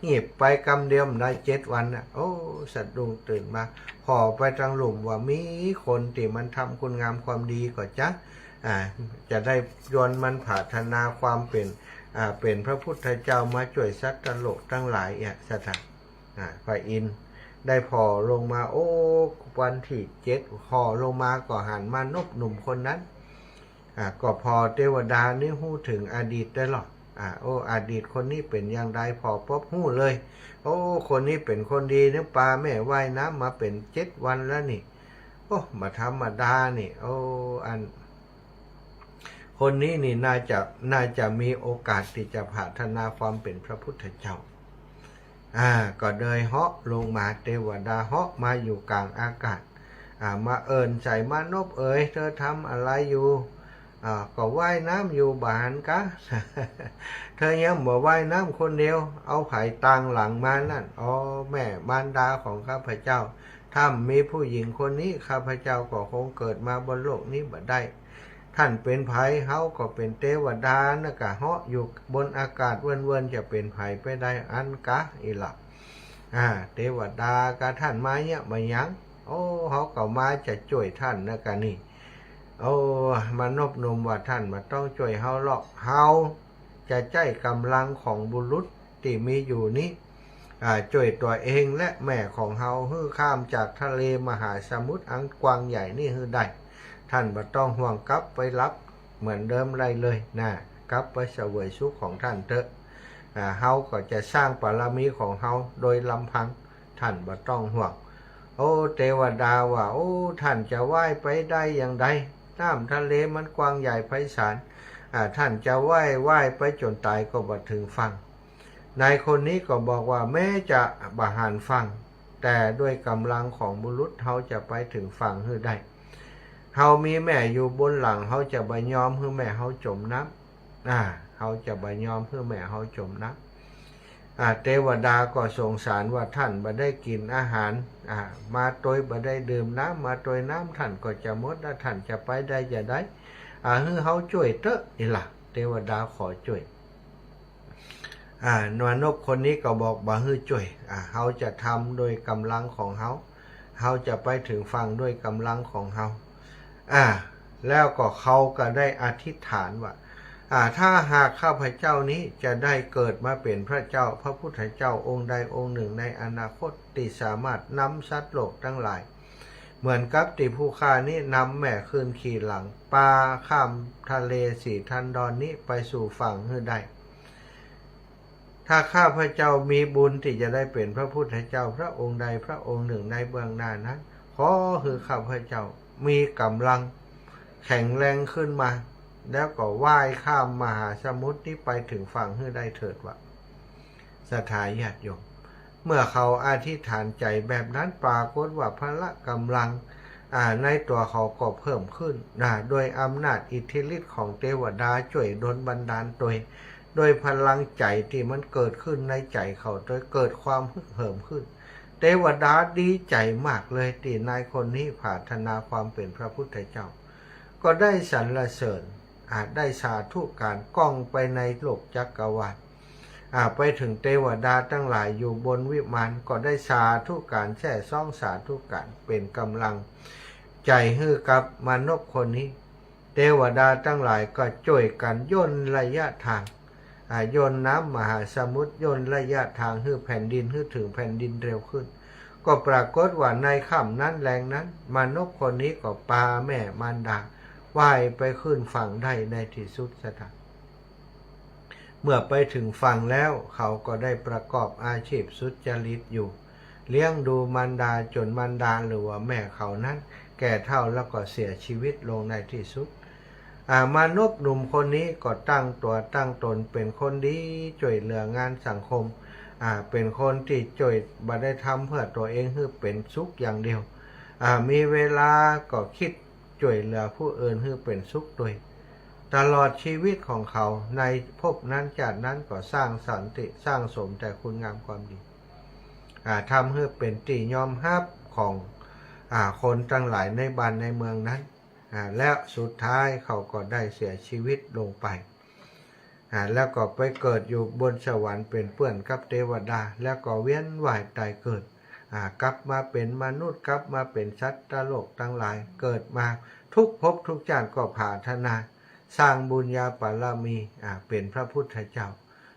งีบไปกำเดียวบ่ได้เจ็ดวันน่ะ โอ้ สะดุ้งตื่นมา ผ่อไปตางลุ่มว่ามีคนตี้มันทำคุณงามความดีก็จะ อ่า จะได้ยวนมันผาถนาความเป๋น อ่า เป๋นพระพุทธเจ้ามาจ้วยสัตว์โลกตังหลายเอียะศรัทธา อ่า พระอินทร์ได้ผ่อลงมา โอ้ วันตี้เจ็ดผ่อลงมาก็หันมานพหนุ่มคนนั้น อ่า ก็ผ่อเตวดานี่ฮู้เถิงอดีตได้ลอ อ่า โอ้ อดีตคนนี้เป๋นอย่างใด ผ่อปุ๊บฮู้เลย โอ้ คนนี้เป๋นคนดีนี่ ปาแม่ว่ายน้ำมาเป๋นเจ็ดวันแล้วนี่ โอ้ บ่ธรรมดานี่ โอ้ อัน คนนี้นี่น่าจะ น่าจะมีโอกาสตี้จะผาถนาความเป๋นพระพุทธเจ้า อ่า ก็เลยเหาะลงมา เตวดาเหาะมาอยู่ก๋างอากาศ อ่า มาเอิ้นใส่ มานพเอ๋ย เธอทำอะไรอยู่ อ่า ก็ว่ายน้ำอยู่ บ่หันกา เธอยังบ่ว่ายน้ำคนเดียว เอาใผตางหลังมานั่น อ๋อ แม่มารดาของข้าพเจ้า ถ้าบ่มีผู้หญิงคนนี้ ข้าพเจ้าก็คงเกิดมาบนโลกนี้บ่ได้ ท่านเป๋นใผ เฮาก็เป๋นเตวดานะกะ เหาะอยู่บนอากาศเวิ้นๆ จะเป๋นใผไปได้อันกา อิหละ อ่า เตวดากะ ท่านมาเยียะมาหยัง โอ้ เฮาก็มาจะจ้วยท่านนะกะนี่ โอ้ มานพหนุ่มว่า ท่านบ่ต้องจ้วยเฮาหรอก เฮาจะใจ๊ก๋ำลังของบุรุษตี้มีอยู่นี้ อ่า จ้วยตั๋วเองและแม่ของเฮาหื้อข้ามจากทะเลมหาสมุทรอันกว้างใหญ่นี้หื้อได้ ท่านบ่ต้องห่วง กลับไปหลับเหมือนเดิมได้เลยนะ กลับไปเสวยสุขของท่านเต๊อะ อ่า เฮาก็จะสร้างบารมีของเฮาโดยลำพัง ท่านบ่ต้องห่วง โอ้ เตวดาว่า โอ้ ท่านจะว่ายไปได้อย่างใด น้ำทะเลมันกว้างใหญ่ไพศาล อ่า ท่านจะว่าย ว่ายไปจ๋นต๋ายก็บ่เถิงฝั่ง นายคนนี้ก็บอกว่า แม้จะบ่หันฝั่ง แต่ด้วยก๋ำลังของบุรุษ เฮาจะไปเถิงฝั่งหื้อได้ เฮามีแม่อยู่บนหลัง เฮาจะบ่ยอมหื้อแม่เฮาจ๋มน้ำ อ่า เฮาจะบ่ยอมหื้อแม่เฮาจ๋มน้ำ อ่า เตวดาก็สงสารว่า ท่านบ่ได้กิ๋นอาหาร อ่า มาตวย บ่ได้ดื่มน้ำมาตวย น้ำท่านก็จะหมด แล้วท่านจะไปได้จะใด อ่า หื้อเฮาจ้วยเต๊อะ อิหละ เตวดาขอจ้วย อ่า มานพคนนี้ก็บอก บ่หื้อจ้วย อ่า เฮาจะทำโดยก๋ำลังของเฮา เฮาจะไปเถิงฝั่งด้วยก๋ำลังของเฮา อ่า แล้วก็เขาก็ได้อธิษฐานว่า อ่า ถ้าหากข้าพเจ้านี้จะได้เกิดมาเป๋นพระเจ้า พระพุทธเจ้าองค์ใดองค์หนึ่งในอนาคต ตี้สามารถนำสัตว์โลกตังหลาย เหมือนกับตี้ผู้ข้านี้นำแม่ขึ้นขี่หลัง ปาข้ามทะเลสีทันดรนี้ไปสู่ฝั่งหื้อได้ ถ้าข้าพเจ้ามีบุญตี้จะได้เป๋นพระพุทธเจ้าพระองค์ใดพระองค์หนึ่งในเบื้องหน้านั้น ขอหื้อข้าพเจ้ามีก๋ำลังแข็งแรงขึ้นมา แล้วก็ว่ายข้ามมหาสมุทรนี้ไปเถิงฝั่งหื้อได้เถิด ว่า ศรัทธาญาติโยม เมื่อเขาอธิษฐานใจ๋แบบนั้น ปรากฏว่าพละก๋ำลัง อ่า ในตั๋วเขาก็เพิ่มขึ้นนะ โดยอำนาจอิทธิฤทธิ์ของเตวดาจ้วยดลบันดาลตวย โดยพลังใจ๋ตี้มันเกิดขึ้นในใจ๋เขา โดยเกิดความฮึกเหิมขึ้น เตวดาดีใจ๋มากเลยตี้นายคนนี้ผาถนาความเป๋นพระพุทธเจ้า ก็ได้สรรเสริญ อ่า ได้สาธุก๋านก้องไปในโลกจักรวาล อ่า ไปเถิงเตวดาตังหลายอยู่บนวิมาน ก็ได้สาธุก๋านแซ่ซ้องสาธุก๋านเป๋นก๋ำลังใจ๋หื้อกับมานพคนนี้ เตวดาตังหลายก็จ้วยกั๋นย่นระยะทาง อ่า ย่นน้ำมหาสมุทร ย่นระยะทางหื้อแผ่นดิน หื้อเถิงแผ่นดินเร็วขึ้น ก็ปรากฏว่าในค่ำนั้นแลงนั้น มานพคนนี้ก็ปาแม่มารดาว่ายไปขึ้นฝั่งได้ในตี้สุด ศรัทธา เมื่อไปเถิงฝั่งแล้ว เขาก็ได้ประกอบอาชีพสุจริตอยู่ เลี้ยงดูมารดาจ๋นมารดาหรือว่าแม่เขานั้นแก่เฒ่าแล้วก็เสียชีวิตลงในตี้สุด อ่า มานพหนุ่มคนนี้ก็ตั้งตั๋วตั้งต๋นเป๋นคนดี จ้วยเหลืองานสังคม อ่า เป๋นคนตี้จ้วย บ่ได้ทำเพื่อตั๋วเองหื้อเป๋นสุขอย่างเดียว อ่า มีเวลาก็กึ๊ดจ้วยเหลือผู้อื่นหื้อเป๋นสุขตวย ตลอดชีวิตของเขาในภพนั้นจาตินั้นก็สร้างสันติ สร้างสมแต่คุณงามความดี อ่า ทำหื้อเป๋นตี้ยอมฮับของ อ่า คนตังหลายในบ้านในเมืองนั้น อ่า แล้วสุดท้ายเขาก็ได้เสียชีวิตลงไป อ่า แล้วก็ไปเกิดอยู่บนสวรรค์เป๋นเปื้อนกับเตวดา แล้วก็เวียนว่ายต๋ายเกิด อ่า กลับมาเป๋นมนุษย์ กลับมาเป๋นสัตว์โลกตังหลาย เกิดมาทุกภพทุกจาติก็ผาถนาสร้างบุญญาบารมี อ่า เป๋นพระพุทธเจ้า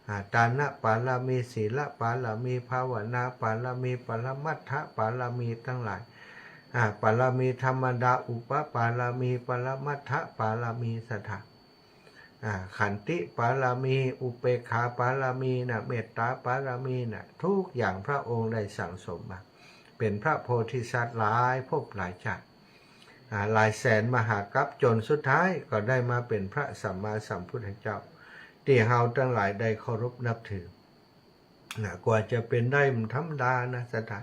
อ่า ตานบารมี ศีลบารมี ภาวนาบารมี ปรมัตถบารมีตังหลาย อ่า บารมีธรรมดา อุปบารมี ปรมัตถบารมี ศรัทธา อ่า ขันติบารมี อุเปกขาบารมีนะ เมตตาบารมีนะ ทุกอย่างพระองค์ได้สั่งสมมา เป๋นพระโพธิสัตว์หลายภพหลายจาติ อ่า หลายแสนมหากัป จ๋นสุดท้ายก็ได้มาเป๋นพระสัมมาสัมพุทธเจ้า ตี้เฮาตังหลายได้เคารพนับถือ นะ กว่าจะเป๋นได้มันธรรมดานะ ศรัทธา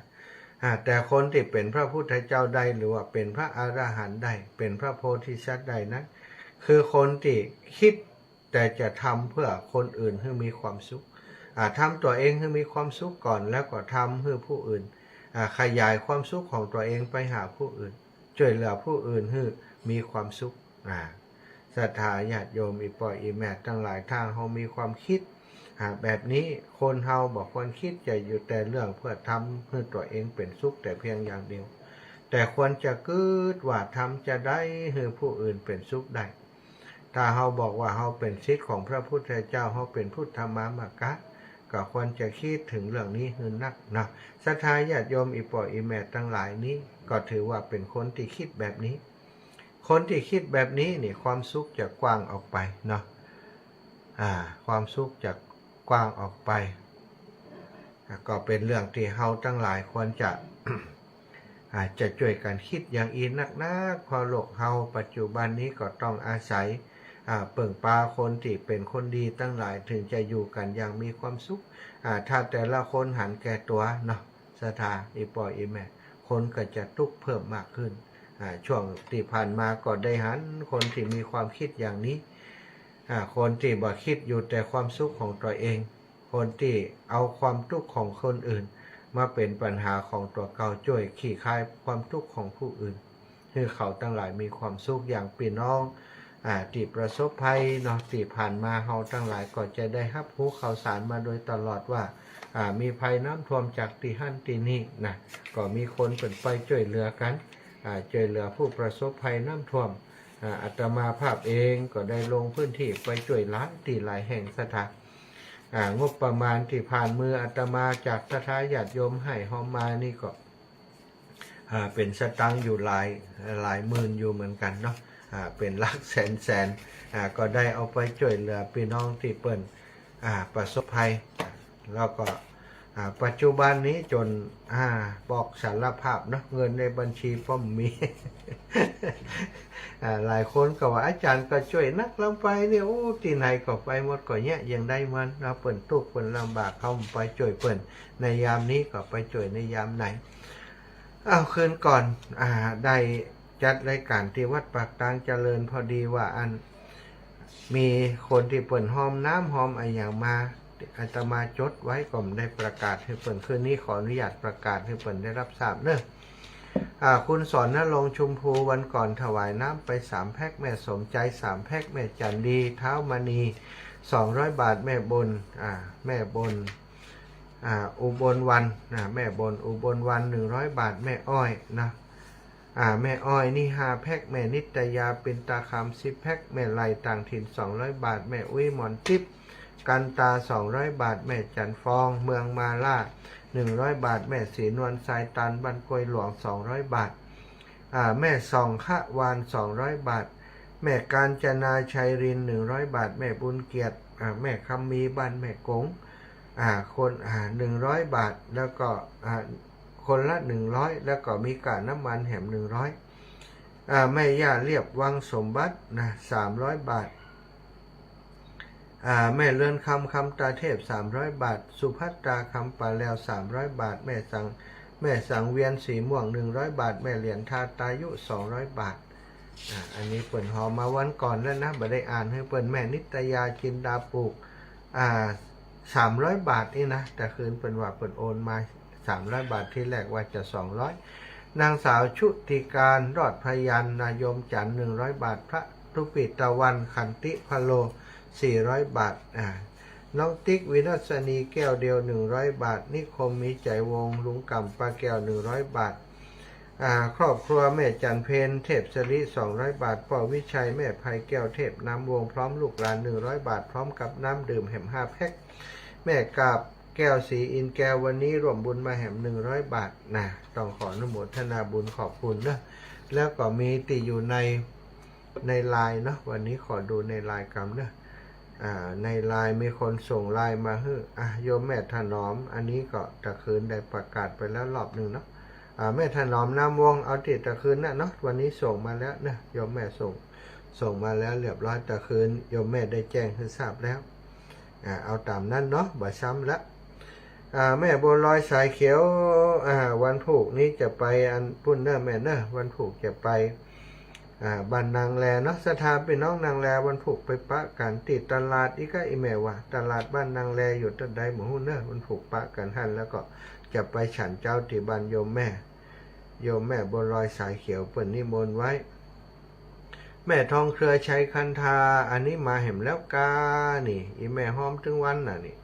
อ่า แต่คนตี้เป๋นพระพุทธเจ้าได้ หรือว่าเป๋นพระอรหันต์ได้ เป๋นพระโพธิสัตว์ได้นั้น คือคนตี้กึ๊ดแต่จะทำเพื่อคนอื่นหื้อมีความสุข อ่า ทำตั๋วเองหื้อมีความสุขก่อน แล้วก็ทำหื้อผู้อื่น อ่า ขยายความสุขของตั๋วเองไปหาผู้อื่น จ้วยเหลือผู้อื่นหื้อมีความสุข อ่า ศรัทธาญาติโยม อี่ป้ออี่แม่ตังหลาย ถ้าเฮามีความกึ๊ด อ่า แบบนี้ คนเฮาบ่ควรกึ๊ดจะอยู่แต่เรื่องเพื่อทำหื้อตั๋วเองเป๋นสุขแต่เพียงอย่างเดียว แต่ควรจะกึ๊ดว่าทำจาใดหื้อผู้อื่นเป๋นสุขได้ ถ้าเฮาบอกว่าเฮาเป๋นศิษย์ของพระพุทธเจ้า เฮาเป๋นพุทธมามกะ ก็ควรจะกึ๊ดเถิงเรื่องนี้หื้อนักนะ ศรัทธาญาติโยม อี่ป้ออี่แม่ตังหลาย นี้ก็ถือว่าเป๋นคนตี้กึ๊ดแบบนี้ คนตี้กึ๊ดแบบนี้นี่ ความสุขจะกว้างออกไปเนาะ อ่า ความสุขจะกว้างออกไป อ่า ก็เป๋นเรื่องตี้เฮาตังหลายควรจะ อ่า จะจ้วยกั๋นกึ๊ดอย่างอี้นักๆ เพราะโลกเฮาปัจจุบันนี้ก็ต้องอาศัย อ่า เปิ่งปาคนตี้เป๋นคนดีตังหลาย เถิงจะอยู่กั๋นอย่างมีความสุข อ่า ถ้าแต่ละคนหันแก่ตั๋วเนาะ ศรัทธา อี่ป้ออี่แม่ คนก็จะตุ๊กข์เพิ่มมากขึ้น อ่า ช่วงตี้ผ่านมาก็ได้หันคนตี้มีความกึ๊ดอย่างนี้ อ่า คนตี้บ่กึ๊ดอยู่แต่ความสุขของตั๋วเอง คนตี้เอาความตุ๊กข์ของคนอื่นมาเป๋นปัญหาของตั๋วเก่า จ้วยคลี่คลายความตุ๊กข์ของผู้อื่น หื้อเขาตังหลายมีความสุข อย่างปี้น้อง อ่า ตี้ประสบภัยเนาะ ตี้ผ่านมาเฮาตังหลายก็จะได้ฮับฮู้ข่าวสารมาโดยตลอดว่า อ่า มีภัยน้ำท่วมจากตี้หั้นตี้นี่นะ ก็มีคนเปิ้นไปจ้วยเหลือกั๋น อ่า จ้วยเหลือผู้ประสบภัยน้ำท่วม อ่า อาตมาภาพเองก็ได้ลงพื้นตี้ไปจ้วยหลายตี้หลายแห่ง ศรัทธา อ่า งบประมาณตี้ผ่านมืออาตมาจากศรัทธาญาติโยมหื้อเฮามานี่ก็ อ่า เป๋นสตางค์อยู่หลาย หลายหมื่นอยู่เหมือนกั๋นเนาะ อ่า เป๋นหลักแสนแสน อ่า ก็ได้เอาไปจ้วยเหลือปี้น้องตี้เปิ้น อ่า ประสบภัย แล้วก็ อ่า ปัจจุบันนี้จ๋น อ่า บอกสารภาพเนาะ เงินในบัญชีป้อมมี อ่า หลายคนก็ว่า อาจ๋ารย์ก็จ้วยนัก ลำไปเนี่ย โอ้ ตี้ไหนก็ไปหมด ก็เยียะ ยังได้มันเนาะ เปิ้นตุ๊กข์เปิ้นลำบาก เฮาไปจ้วยเปิ้นในยามนี้ ก็ไปจ้วยในยามไหน อ้าว คืนก่อน อ่า ได้จัดรายก๋านตี้วัดปากตางเจริญ พอดีว่าอัน มีคนตี้เปิ้นฮอมน้ำฮอมอะหยังมา อาตมาจดไว้ก็บ่ได้ประกาศหื้อเปิ้น คืนนี้ขออนุญาตประกาศหื้อเปิ้นได้รับทราบเนาะ อ่า คุณสอนณรงค์ ชุมพู วันก่อนถวายน้ำไปสามแพ็ค แม่สมใจสามแพ็ค แม่จันดี ท้าวมณี สองร้อยบาท แม่บน อ่า แม่บน อ่า อุบลวรรณ นะ แม่บน อุบลวรรณ หนึ่งร้อยบาท แม่อ้อยนะ อ่า แม่อ้อยนี่ห้าแพ็ค แม่นิตยา ปินตาคำ สิบแพ็ค แม่ไลต่างถิ่น สองร้อยบาท แม่อุ๊ย หมอนติ๊บ กันตา สองร้อยบาท แม่จันฟอง เมืองมาลา หนึ่งร้อยบาท แม่ศรีนวล ทรายตาน บ้านกล้วยหลวง สองร้อยบาท อ่า แม่ส่องขวาน สองร้อยบาท แม่กาญจนา ชัยรินทร์ หนึ่งร้อยบาท แม่บุญเกียรติ อ่า แม่คำมี บ้านแม่กง อ่า คน อ่า หนึ่งร้อยบาท แล้วก็ อ่า คนละหนึ่งร้อย แล้วก็มีก้าน้ำมันแหมหนึ่งร้อย อ่า แม่ย่าเรียบ วังสมบัตินะ สามร้อยบาท อ่า แม่เรือนคำ คำตาเทพ สามร้อยบาท สุภัตตา คำป่าแลว สามร้อยบาท แม่สัง แม่สังเวียน สีม่วง หนึ่งร้อยบาท แม่เหรียญทาตายุ สองร้อยบาท อ่า อันนี้เปิ้นฮอมมาวันก่อนแล้วนะ บ่ได้อ่านหื้อเปิ้น แม่นิตยา จินดาปลูก อ่า สามร้อยบาทนี่นะ แต่คืนเปิ้นว่าเปิ้นโอนมา สามร้อยบาท ทีแรกว่าจะ สองร้อย นางสาวชุติการ รอดพยัญชนะ โยมจันทร์ หนึ่งร้อยบาท พระทุปิตะวัน ขันติพะโล สี่ร้อยบาท อ่า น้องติ๊ก วิรัศนี แก้วเดียว หนึ่งร้อยบาท นิคม มีใจวงศ์ ลุงก่ำ ป้าแก้ว หนึ่งร้อยบาท อ่า ครอบครัวแม่จันทร์เพ็ญ เทพสิริ สองร้อยบาท ป้อวิชัย แม่ไพแก้ว เทพนามวงศ์ พร้อมลูกหลาน หนึ่งร้อยบาท พร้อมกับน้ำดื่มแหมห้าแพ็ค แม่กาบ แก้วศรีอินทร์แก้ว วันนี้ร่วมบุญมาแหมหนึ่งร้อยบาทนะ ต้องขออนุโมทนาบุญขอบคุณเนาะ แล้วก็มีตี้อยู่ใน ในไลน์เนาะ วันนี้ขอดูในไลน์กำเนาะ อ่า ในไลน์มีคนส่งไลน์มาหื้อ อ่ะ โยมแม่ถนอม อันนี้ก็ตะคืนได้ประกาศไปแล้วรอบหนึ่งเนาะ อ่า แม่ถนอม นามวงศ์ เอาตี้ตะคืนน่ะเนาะ วันนี้ส่งมาแล้วเนาะ โยมแม่ส่ง ส่งมาแล้วเรียบร้อย ตะคืนโยมแม่ได้แจ้งหื้อทราบแล้ว อ่า เอาต๋ามนั้นเนาะ บ่ซ้ำละ อ่า แม่บัวลอยสายเขียว อ่า วันพูกนี้จะไปอันปุ้นเน้อแม่เน้อ วันพูกจะไป อ่า บ้านนางแลเนาะ ศรัทธาปี้น้องนางแล วันพูกไปปะกั๋นตี้ตลาด อีกอะ อี่แม่ว่า ตลาดบ้านนางแลอยู่ตังใดบ่ฮู้เน้อ วันพูกปะกั๋นหั้น แล้วก็จะไปฉันเจ๊าตี้บ้านโยมแม่ โยมแม่บัวลอยสายเขียวเปิ้นนิมนต์ไว้ แม่ทองเครือ ชัยคันธา อันนี้มาแหมแล้วกา นี่ อี่แม่ฮอมตึงวันน่ะนี่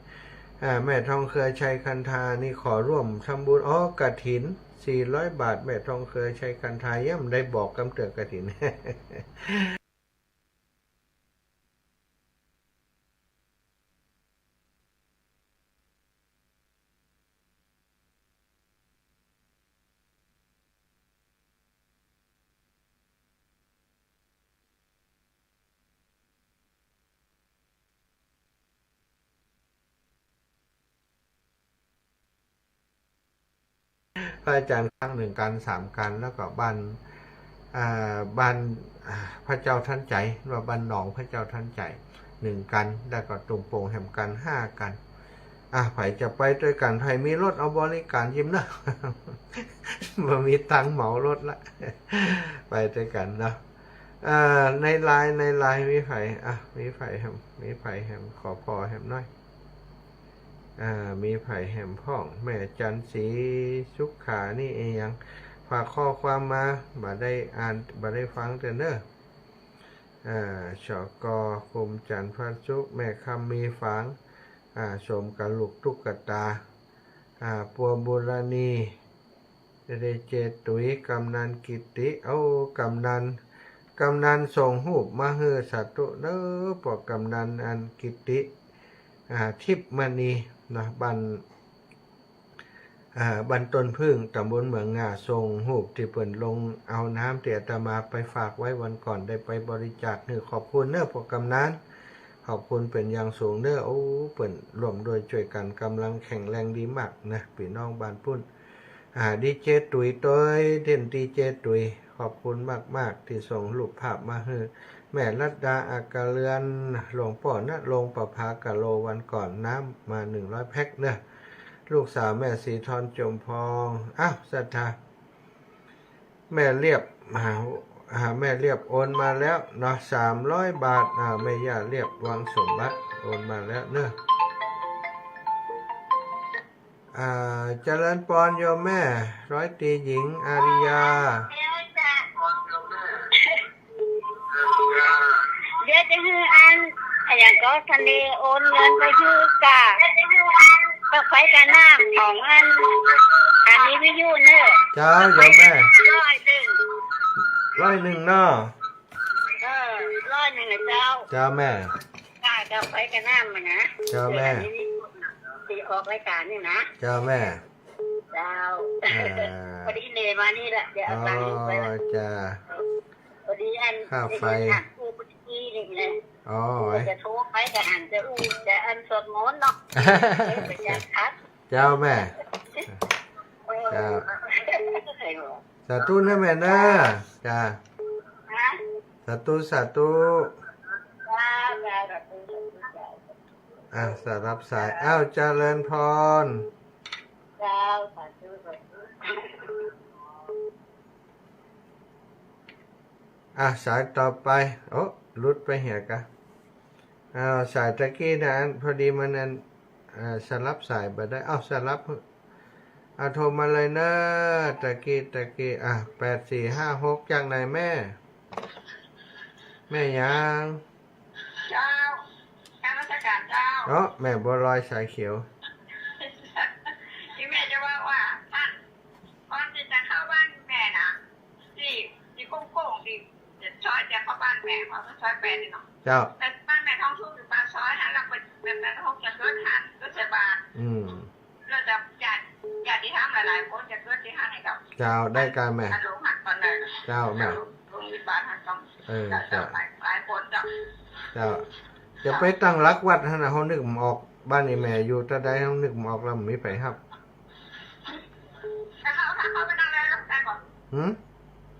อ่า แม่ทองเครือ ชัยคันธา นี่ขอร่วมทำบุญ อ๋อ กฐิน สี่ร้อยบาท แม่ทองเครือ ชัยคันธา ยังบ่ได้บอกกำเตื้อกฐิน พระอาจารย์ครั้งหนึ่งกัณฑ์สามกัณฑ์ แล้วก็บ้าน อ่า บ้าน อ่า พระเจ้าทันใจ ว่าบ้านหนองพระเจ้าทันใจ หนึ่งกัณฑ์ แล้วก็ตุงโป่งแหมกัณฑ์ ห้ากัณฑ์ อ่ะ ใผจะไปตวยกั๋น ใผมีรถเอาบริการยิมเนาะ บ่มีตังค์เหมารถละ ไปตวยกั๋นเนาะ อ่า ในไลน์ ในไลน์มีใผ อ่ะ มีใผแหม มีใผแหม ขอผ่อแหมหน้อย อ่า มีใผแหมพ่อง แม่จันทร์ศรีสุขา นี่อะหยัง ฝากข้อความมา บ่ได้อ่าน บ่ได้ฟังเตื้อเน้อ อ่า ชก คมจันทร์ พระสุข แม่คำมี ฝาง อ่า สมกับลูกตุ๊กตา อ่า ปัวบุรณี เดเจตุย กำนันกิติ เอ้า กำนัน กำนันส่งฮูปมาหื้อ สาธุเน้อ ป้อกำนันอันกิติ อ่า ทิพย์มณี นะ บ้าน อ่า บ้านต้นผึ้ง ต๋ำบลเมืองงา ส่งฮูปตี้เปิ้นลงเอาน้ำตี้อาตมาไปฝากไว้วันก่อน ได้ไปบริจาคหื้อ ขอบคุณเน้อ ป้อกำนัน ขอบคุณเป๋นอย่างสูงเน้อ โอ้ เปิ้นร่วมด้วยจ้วยกั๋น ก๋ำลังแข็งแรงดีมากนะ ปี้น้องบ้านปุ้น อ่า ดีเจ ตุ๋ยตวย เต้น ดีเจ ตุ๋ย ขอบคุณมากๆ ตี้ส่งรูปภาพมาหื้อ แม่รัตดา อัคคเรือน หลวงป้อณรงค์ ประภากะโล วันก่อน น้ำมาหนึ่งร้อยแพ็คเน้อ ลูกสาวแม่ศรีทร จมพอง อ้าว ศรัทธา แม่เลียบ อ่า อ่า แม่เลียบโอนมาแล้วเนาะ สามร้อยบาท อ่า แม่ย่าเลียบ วังสมบัติ โอนมาแล้วเน้อ อ่า เจริญปอนโยมแม่ ร้อยตรีหญิง อาริยา เดี๋ยวจะหื้ออัน อะหยังก็ ทะเลโอนเงินไปหื้อก่า ค่าไฟค่าน้ำของอัน อันนี้วิทยุเน้อ เจ้าโยมแม่ ร้อยนึ่ง ร้อยนึ่งเนาะ เออ ร้อยนึ่งนะเจ้า เจ้าแม่ ค่าไฟค่าน้ำมานะ เจ้าแม่ เดี๋ยวอันนี้นี่ ตี้ออกรายก๋านนี่นะ เจ้าแม่ เจ้า อ่า พอดีเลยมานี่แหละ เดี๋ยวเอาตังค์ไปละ อ๋อ จ้า พอดีอัน ค่าไฟ นี่นะ อู้พอดีนี่นะ อ๋อ จะโทรไปก็หันจะอู้ จะอันสวดมนต์เนาะ จะขัด เจ้าแม่ เออ เจ้า สาธุนะแม่นะ จ้า ฮะ สาธุ สาธุ จ้า จ้า สาธุ สาธุ จ้า อ่ะ สายรับสาย อ้าว เจริญพร เจ้า สาธุ สาธุ อ่ะ สายต่อไป โอ้ หลุดไปเหียกะ อ้าว สายตะกี้นะ อัน พอดีมันอัน อ่า สลับสายบ่ได้ อ้าว สลับ อ่ะ โทรมาเลยเน้อ ตะกี้ ตะกี้ อ่ะ แปดสี่ห้าหก จากไหนแม่ แม่หยัง เจ้า นมัสก๋านเจ้า เนาะ แม่บัวลอยสายเขียว ตี้แม่จะว่า ว่าต้าน ก่อนตี้จะเข้าบ้านแม่นะ ตี้ ตี้โค้งๆ ตี้จะซอยจะเข้าบ้านแม่ เพราะมันซอยแปดนี่เนาะ เจ้า แต่บ้านแม่ทองสุขอยู่ปากซอยหั้น แล้วไป แม่ แม่ทองสุขจะเกิดหั้น เกิดใส่บาตร อืม แล้วจะญาติ ญาติธรรมหลายๆ คนจะเกิดตี้หั้นให้กับ เจ้า ได้กาแม่ อันหลวงหั้นตอนนั้น เจ้าแม่ หลวง หลวงอยู่บ้านหั้นต้อง เออ เจ้า เจ้า หลาย หลายคนเจ้า เจ้า จะไปตั้งหลักวัดหั้นนะ เฮานึกบ่ออก บ้านอีแม่อยู่ตะใด เฮานึกบ่ออกแล้ว บ่มีไผฮับ ถ้าเข้า ถ้าเข้าไปนั่งเลยได้ก่อน หืม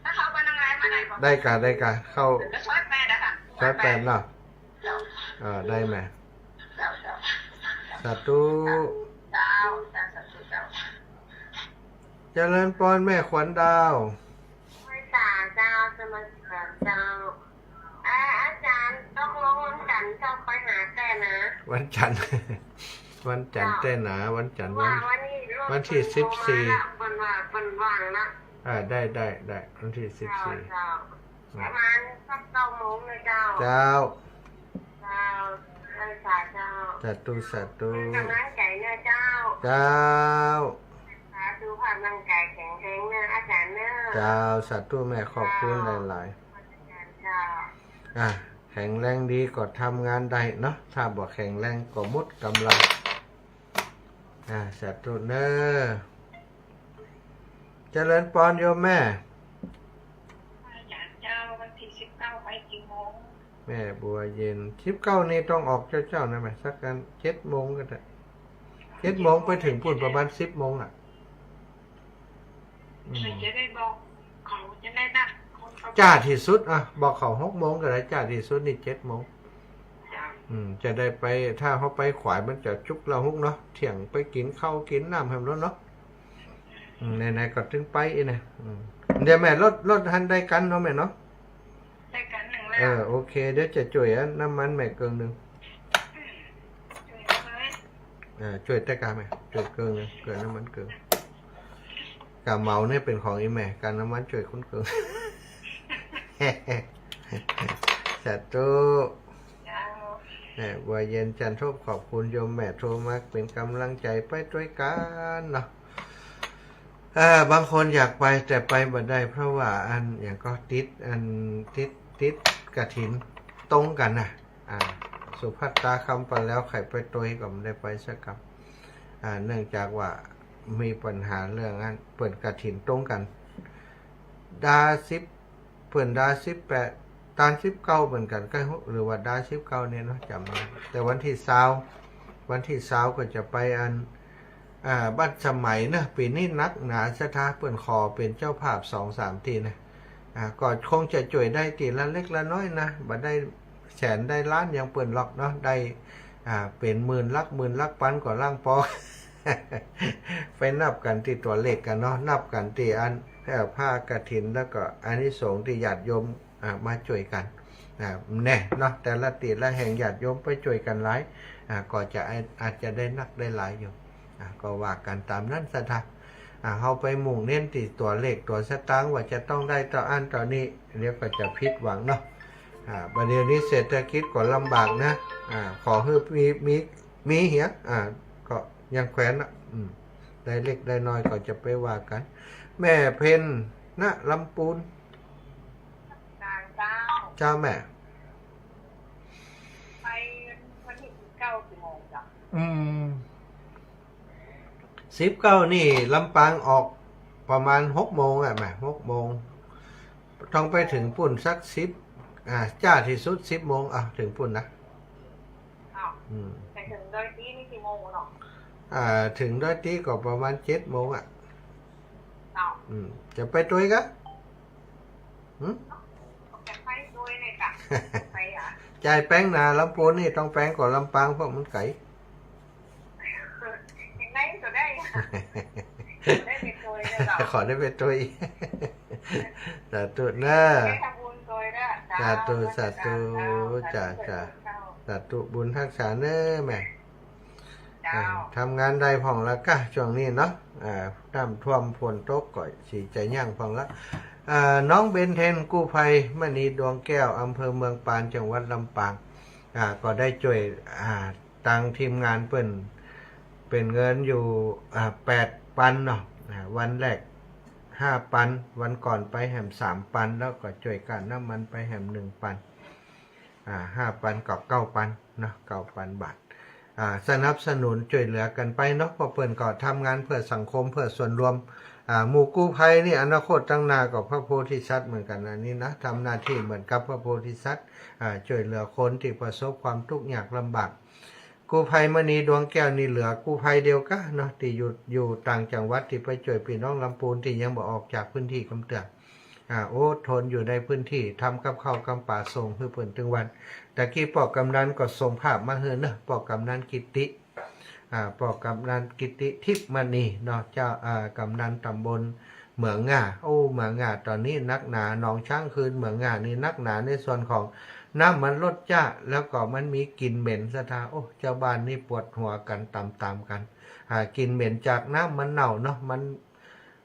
ถ้าเข้าไปนั่งเลยมาได้ก่อน ได้กา ได้กา เข้า จะซอยแปดนะคะ ซอยแปดเนาะ เจ้า เออ ได้แม่ เจ้า เจ้า สาธุ เจ้า เจ้า สาธุ เจ้า เจริญปอนแม่ขวัญดาว ไหว้สาเจ้า นมัสก๋านเจ้า อ่า อาจ๋ารย์ ตกลงวันจันทร์เจ้าไปหาแต๊นะ วันจันทร์ วันจันทร์แต๊นะ วันจันทร์ วัน วันนี้รถ วันตี้สิบสี่ เปิ้นว่า เปิ้นว่า เปิ้นว่างนะ อ่า ได้ ได้ ได้ วันตี้สิบสี่ เจ้า เจ้า อ่า ประมาณสักเก้าโมงนะเจ้า เจ้า เจ้า ไหว้สาเจ้า สาธุ สาธุ เปิ้นก๋ำลังใจ๋เน้อเจ้า เจ้า สาธุ สุขภาพร่างก๋ายแข็งแรงเน้ออาจ๋ารย์เน้อ เจ้า สาธุแม่ ขอบคุณหลายๆ เจ้า อ่ะ แข็งแรงดีก็ทำงานได้เนาะ ถ้าบ่แข็งแรงก็หมดก๋ำลัง อ่ะ สาธุเน้อ เจริญปอนโยมแม่ อาจ๋ารย์เจ้า วันตี้สิบเก้าไปกี่โมง แม่บัวเย็น สิบเก้านี่ต้องออกเจ๊าๆ นะแม่ สักอัน เจ็ดโมงก็ได้ เจ็ดโมงไปเถิงปู๊นประมาณสิบโมงอ่ะ อืม จะได้บอกเขา จะได้นัดคนเขา จ้าตี้สุดอ่ะ บอกเขาหกโมงก็ได้ จ้าตี้สุดนี่เจ็ดโมง จ้า อืม จะได้ไป ถ้าเฮาไปขวายมันจะจุกละหุกเนาะ เที่ยงไปกิ๋นข้าวกิ๋นน้ำแหมแล้วเนาะ อืม ไหนๆ ก็เถิงไปอี้นะ อืม เดี๋ยวแม่ รถ รถหั้นได้กั๊นเนาะแม่เนาะ ได้กั๊นนึ่งแล้ว เออ โอเค เดี๋ยวจะจ้วยอันน้ำมันแม่เกิ่งนึ่ง จ้วยเลย เออ จ้วยแต๊กาแม่ จ้วยเกิ่งนึ่ง เกิ่งน้ำมันเกิ่ง ก๋าเหมาเนี่ยเป๋นของอีแม่ ก๋าน้ำมันจ้วยคนเกิ่ง สาธุ เจ้า แม่บัวเย็น จันทบ ขอบคุณโยมแม่โทรมาเป๋นก๋ำลังใจ๋ไปตวยกั๋นเนาะ เอ่อ บางคนอยากไปแต่ไปบ่ได้ เพราะว่าอันหยังก็ติด อันติด ติดกฐินตรงกั๋นนะ อ่า สุภัตตา คำปาแหลว ใค่ไปตวยก็บ่ได้ไปสักกำ อ่า เนื่องจากว่ามีปัญหาเรื่องอันเปิ้นกฐินตรงกั๋น ดาสิบ เปิ้นดาสิบแปด ตานสิบเก้าเหมือนกั๋น ใก้หรือว่าดาสิบเก้าเนี่ยเนาะ จ๋ำบ่ แต่วันตี้ซาว วันตี้ซาวก็จะไปอัน อ่า บ้านสมัยเนาะ ปี๋นี้นักหนาศรัทธาเปิ้นขอเป๋นเจ้าภาพสองสามตี้นะ อ่า ก็คงจะจ้วยได้ตี้ละเล็กละน้อยนะ บ่ได้แสนได้ล้านอย่างเปิ้นหรอกเนาะ ได้ อ่า เป๋นหมื่นหลักหมื่นหลักปันก็ล่างปอ ไปนับกั๋นตี้ตั๋วเลขกั๋นเนาะ นับกั๋นตี้อัน เอ่อ ผ้ากฐิน แล้วก็อานิสงส์ตี้ญาติโยม อ่า มาจ้วยกั๋น อ่า แน่เนาะ แต่ละตี้ละแห่งญาติโยมไปจ้วยกั๋นหลาย อ่า ก็จะอาจ อาจจะได้นักได้หลายอยู่ อ่า ก็ว่ากั๋นต๋ามนั้นศรัทธา อ่า เฮาไปมุ่งเน้นตี้ตั๋วเลขตั๋วสตางค์ว่าจะต้องได้เต้าอั้นเต้านี้ เดี๋ยวก็จะผิดหวังเนาะ อ่า บ่าเดี่ยวนี้เศรษฐกิจก็ลำบากนะ อ่า ขอหื้อมี มี มีเหีย อ่า ก็ยังแขวนนะ อืม ได้เล็กได้น้อยก็จะไปว่ากั๋น แม่เพ็ญ ณ ลำปูน เจ้า เจ้าแม่ ไปวันตี้สิบเก้ากี่โมงเจ้า อืม สิบเก้านี่ลำปางออกประมาณหกโมงอะแม่ หกโมง ต้องไปเถิงปู๊นสักสิบ อ่า จ้าตี้สุดสิบโมง อ่ะ เถิงปู๊นนะ อ้าว อืม ไปเถิงดอยตี้นี่กี่โมงเนาะ อ่า เถิงดอยตี้ก็ประมาณเจ็ดโมงอะ อ้าว อืม จะไปตวยกะ หืม จะไปตวยเลยกะ ไปอะ จ่ายแปงหนาลำปูนนี่ต้องแปงก่อลำปางเพราะมันไก๋ ยังไงก็ได้อะ ได้ไปตวยเลยเจ้า ขอได้ไปตวย สาธุเน้อ ได้ทำบุญตวยเน้อ สาธุ เจ้า สาธุ เจ้า สาธุ จ้า เจ้า สาธุ บุญฮักษาเน้อแม่ เจ้า อ่า ทำงานได้พ่องละก้า ช่วงนี้เนาะ อ่า น้ำท่วมฝนตกก็สิจะยั้งพ่องละ อ่า น้องเบนเทน กู้ภัย มณีดวงแก้ว อำเภอเมืองปาน จังหวัดลำปาง อ่า ก็ได้จ้วย อ่า ตางทีมงานเปิ้น เป๋นเงินอยู่ อ่า แปดปันเนาะ อ่า วันแรกห้าปัน วันก่อนไปแหมสามปัน แล้วก็จ้วยก้าน้ำมันไปแหมหนึ่งปัน อ่า ห้าปันกับเก้าปันเนาะ เก้าปันบาท อ่า สนับสนุนจ้วยเหลือกั๋นไปเนาะ เพราะเปิ้นก็ทำงานเพื่อสังคม เพื่อส่วนรวม อ่า หมู่กู้ภัยนี่อนาคตตังหน้าก็พระโพธิสัตว์เหมือนกั๋น อันนี้นะ ทำหน้าตี้เหมือนกับพระโพธิสัตว์ อ่า จ้วยเหลือคนตี้ประสบความทุกข์ยากลำบาก กู้ภัยมณีดวงแก้วนี่เหลือกู้ภัยเดียวก้าเนาะ ตี้อยู่ อยู่ต่างจังหวัด ตี้ไปจ้วยปี้น้องลำปูนตี้ยังบ่ออกจากพื้นตี้กำเตื้อ อ่า อดทนอยู่ในพื้นตี้ ทำกับข้าวกำป๋าส่งหื้อเปิ้นตึงวัน ตะกี้ป้อกำนันก็ส่งภาพมาหื้อเนาะ ป้อกำนันกิตติ อ่า ป้อกำนันกิตติทิพย์มณีเนาะ เจ้า อ่า กำนันตำบลเหมืองง่า โอ้ เหมืองง่าต๋อนนี้นักหนา หนองช้างคืน เหมืองง่านี่นักหนาในส่วนของน้ำมันลดจ้า แล้วก็มันมีกลิ่นเหม็นศรัทธา โอ้ เจ้าบ้านนี่ปวดหัวกั๋นต๋ามๆ กั๋น อ่า กลิ่นเหม็นจากน้ำมันเน่าเนาะ มัน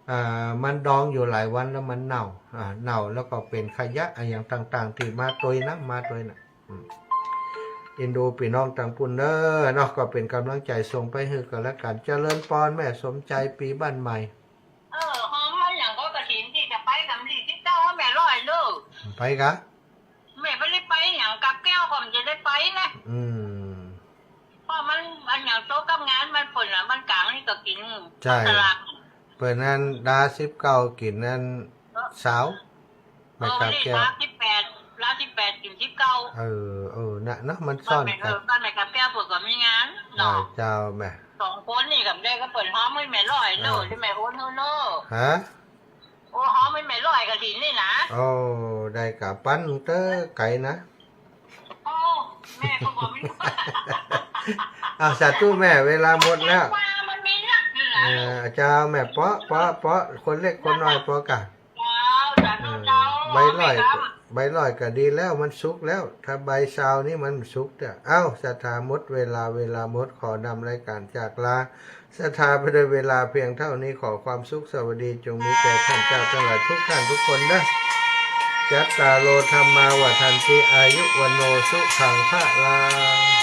อ่า มันดองอยู่หลายวันแล้วมันเน่า อ่า เน่าแล้วก็เป๋นขยะอะหยังต่างๆ ตี้มาตวยนะ มาตวยนะ อืม เอ็นดูปี้น้องตังปู๊นเน้อเนาะ ก็เป๋นก๋ำลังใจ๋ส่งไปหื้อกั๋นละกั๋น เจริญปอนแม่สมใจ ปี๋บ้านใหม่ เออ หอมมาอย่างก็กระถินตี้จะไปกำตี้สิบเก้า แม่ร้อยเน้อ ไปกะ แม่บ่ได้ไปอย่างกับแก้วก็บ่ได้ไปนะ อืม เพราะมัน อันอย่างโต๊ะกับงานมันเปิ้นละ มันก๋างนี่ก็กิ๋น ใจ้ สลาก เปิ้นนั้นดาสิบเก้ากิ๋นนั้น เออ ซาว แม่กาบแก้ว เออ นี่ดาสิบแปด ดาสิบแปดกิ๋นสิบเก้า เออ เออ น่ะเนาะ มันซ้อนกั๋น บ้านแม่กาบแก้วเปิ้นก็มีงานเนาะ เออ เจ้าแม่ สองคนนี่ก็ได้ก็เปิ้นหอมหื้อแม่ร้อยเน้อ เออ ตี้แม่โอนหื้อเน้อ ฮะ โอ้ หอมหื้อแม่ร้อยกะถินนี่นะ โอ้ ได้กะปันเต๊อะไก๋นะ โอ้ แม่ก็บอกไม่รู้ อ้าว สาธุแม่ เวลาหมดแล้ว ว่ามันมีนักอยู่นะ เออ เจ้าแม่ เปาะ เปาะ เปาะ คนเล็กคนน้อยเปาะกะ เจ้า สาธุเจ้า เออ ใบร้อย แม่ครับ ใบร้อยก็ดีแล้ว มันสุกแล้ว ถ้าใบซาวนี่มันสุกเต๊อะ เอ้า ศรัทธา หมดเวลา เวลาหมด ขอนำรายการจากลา ศรัทธาไปด้วยเวลาเพียงเท่านี้ ขอความสุขสวัสดีจงมีแก่ท่านเจ้าทั้งหลายทุกท่านทุกคนเด้อ จัตตาโร ธัมมา วัฑฒันติ อายุ วัณโณ สุขัง พลัง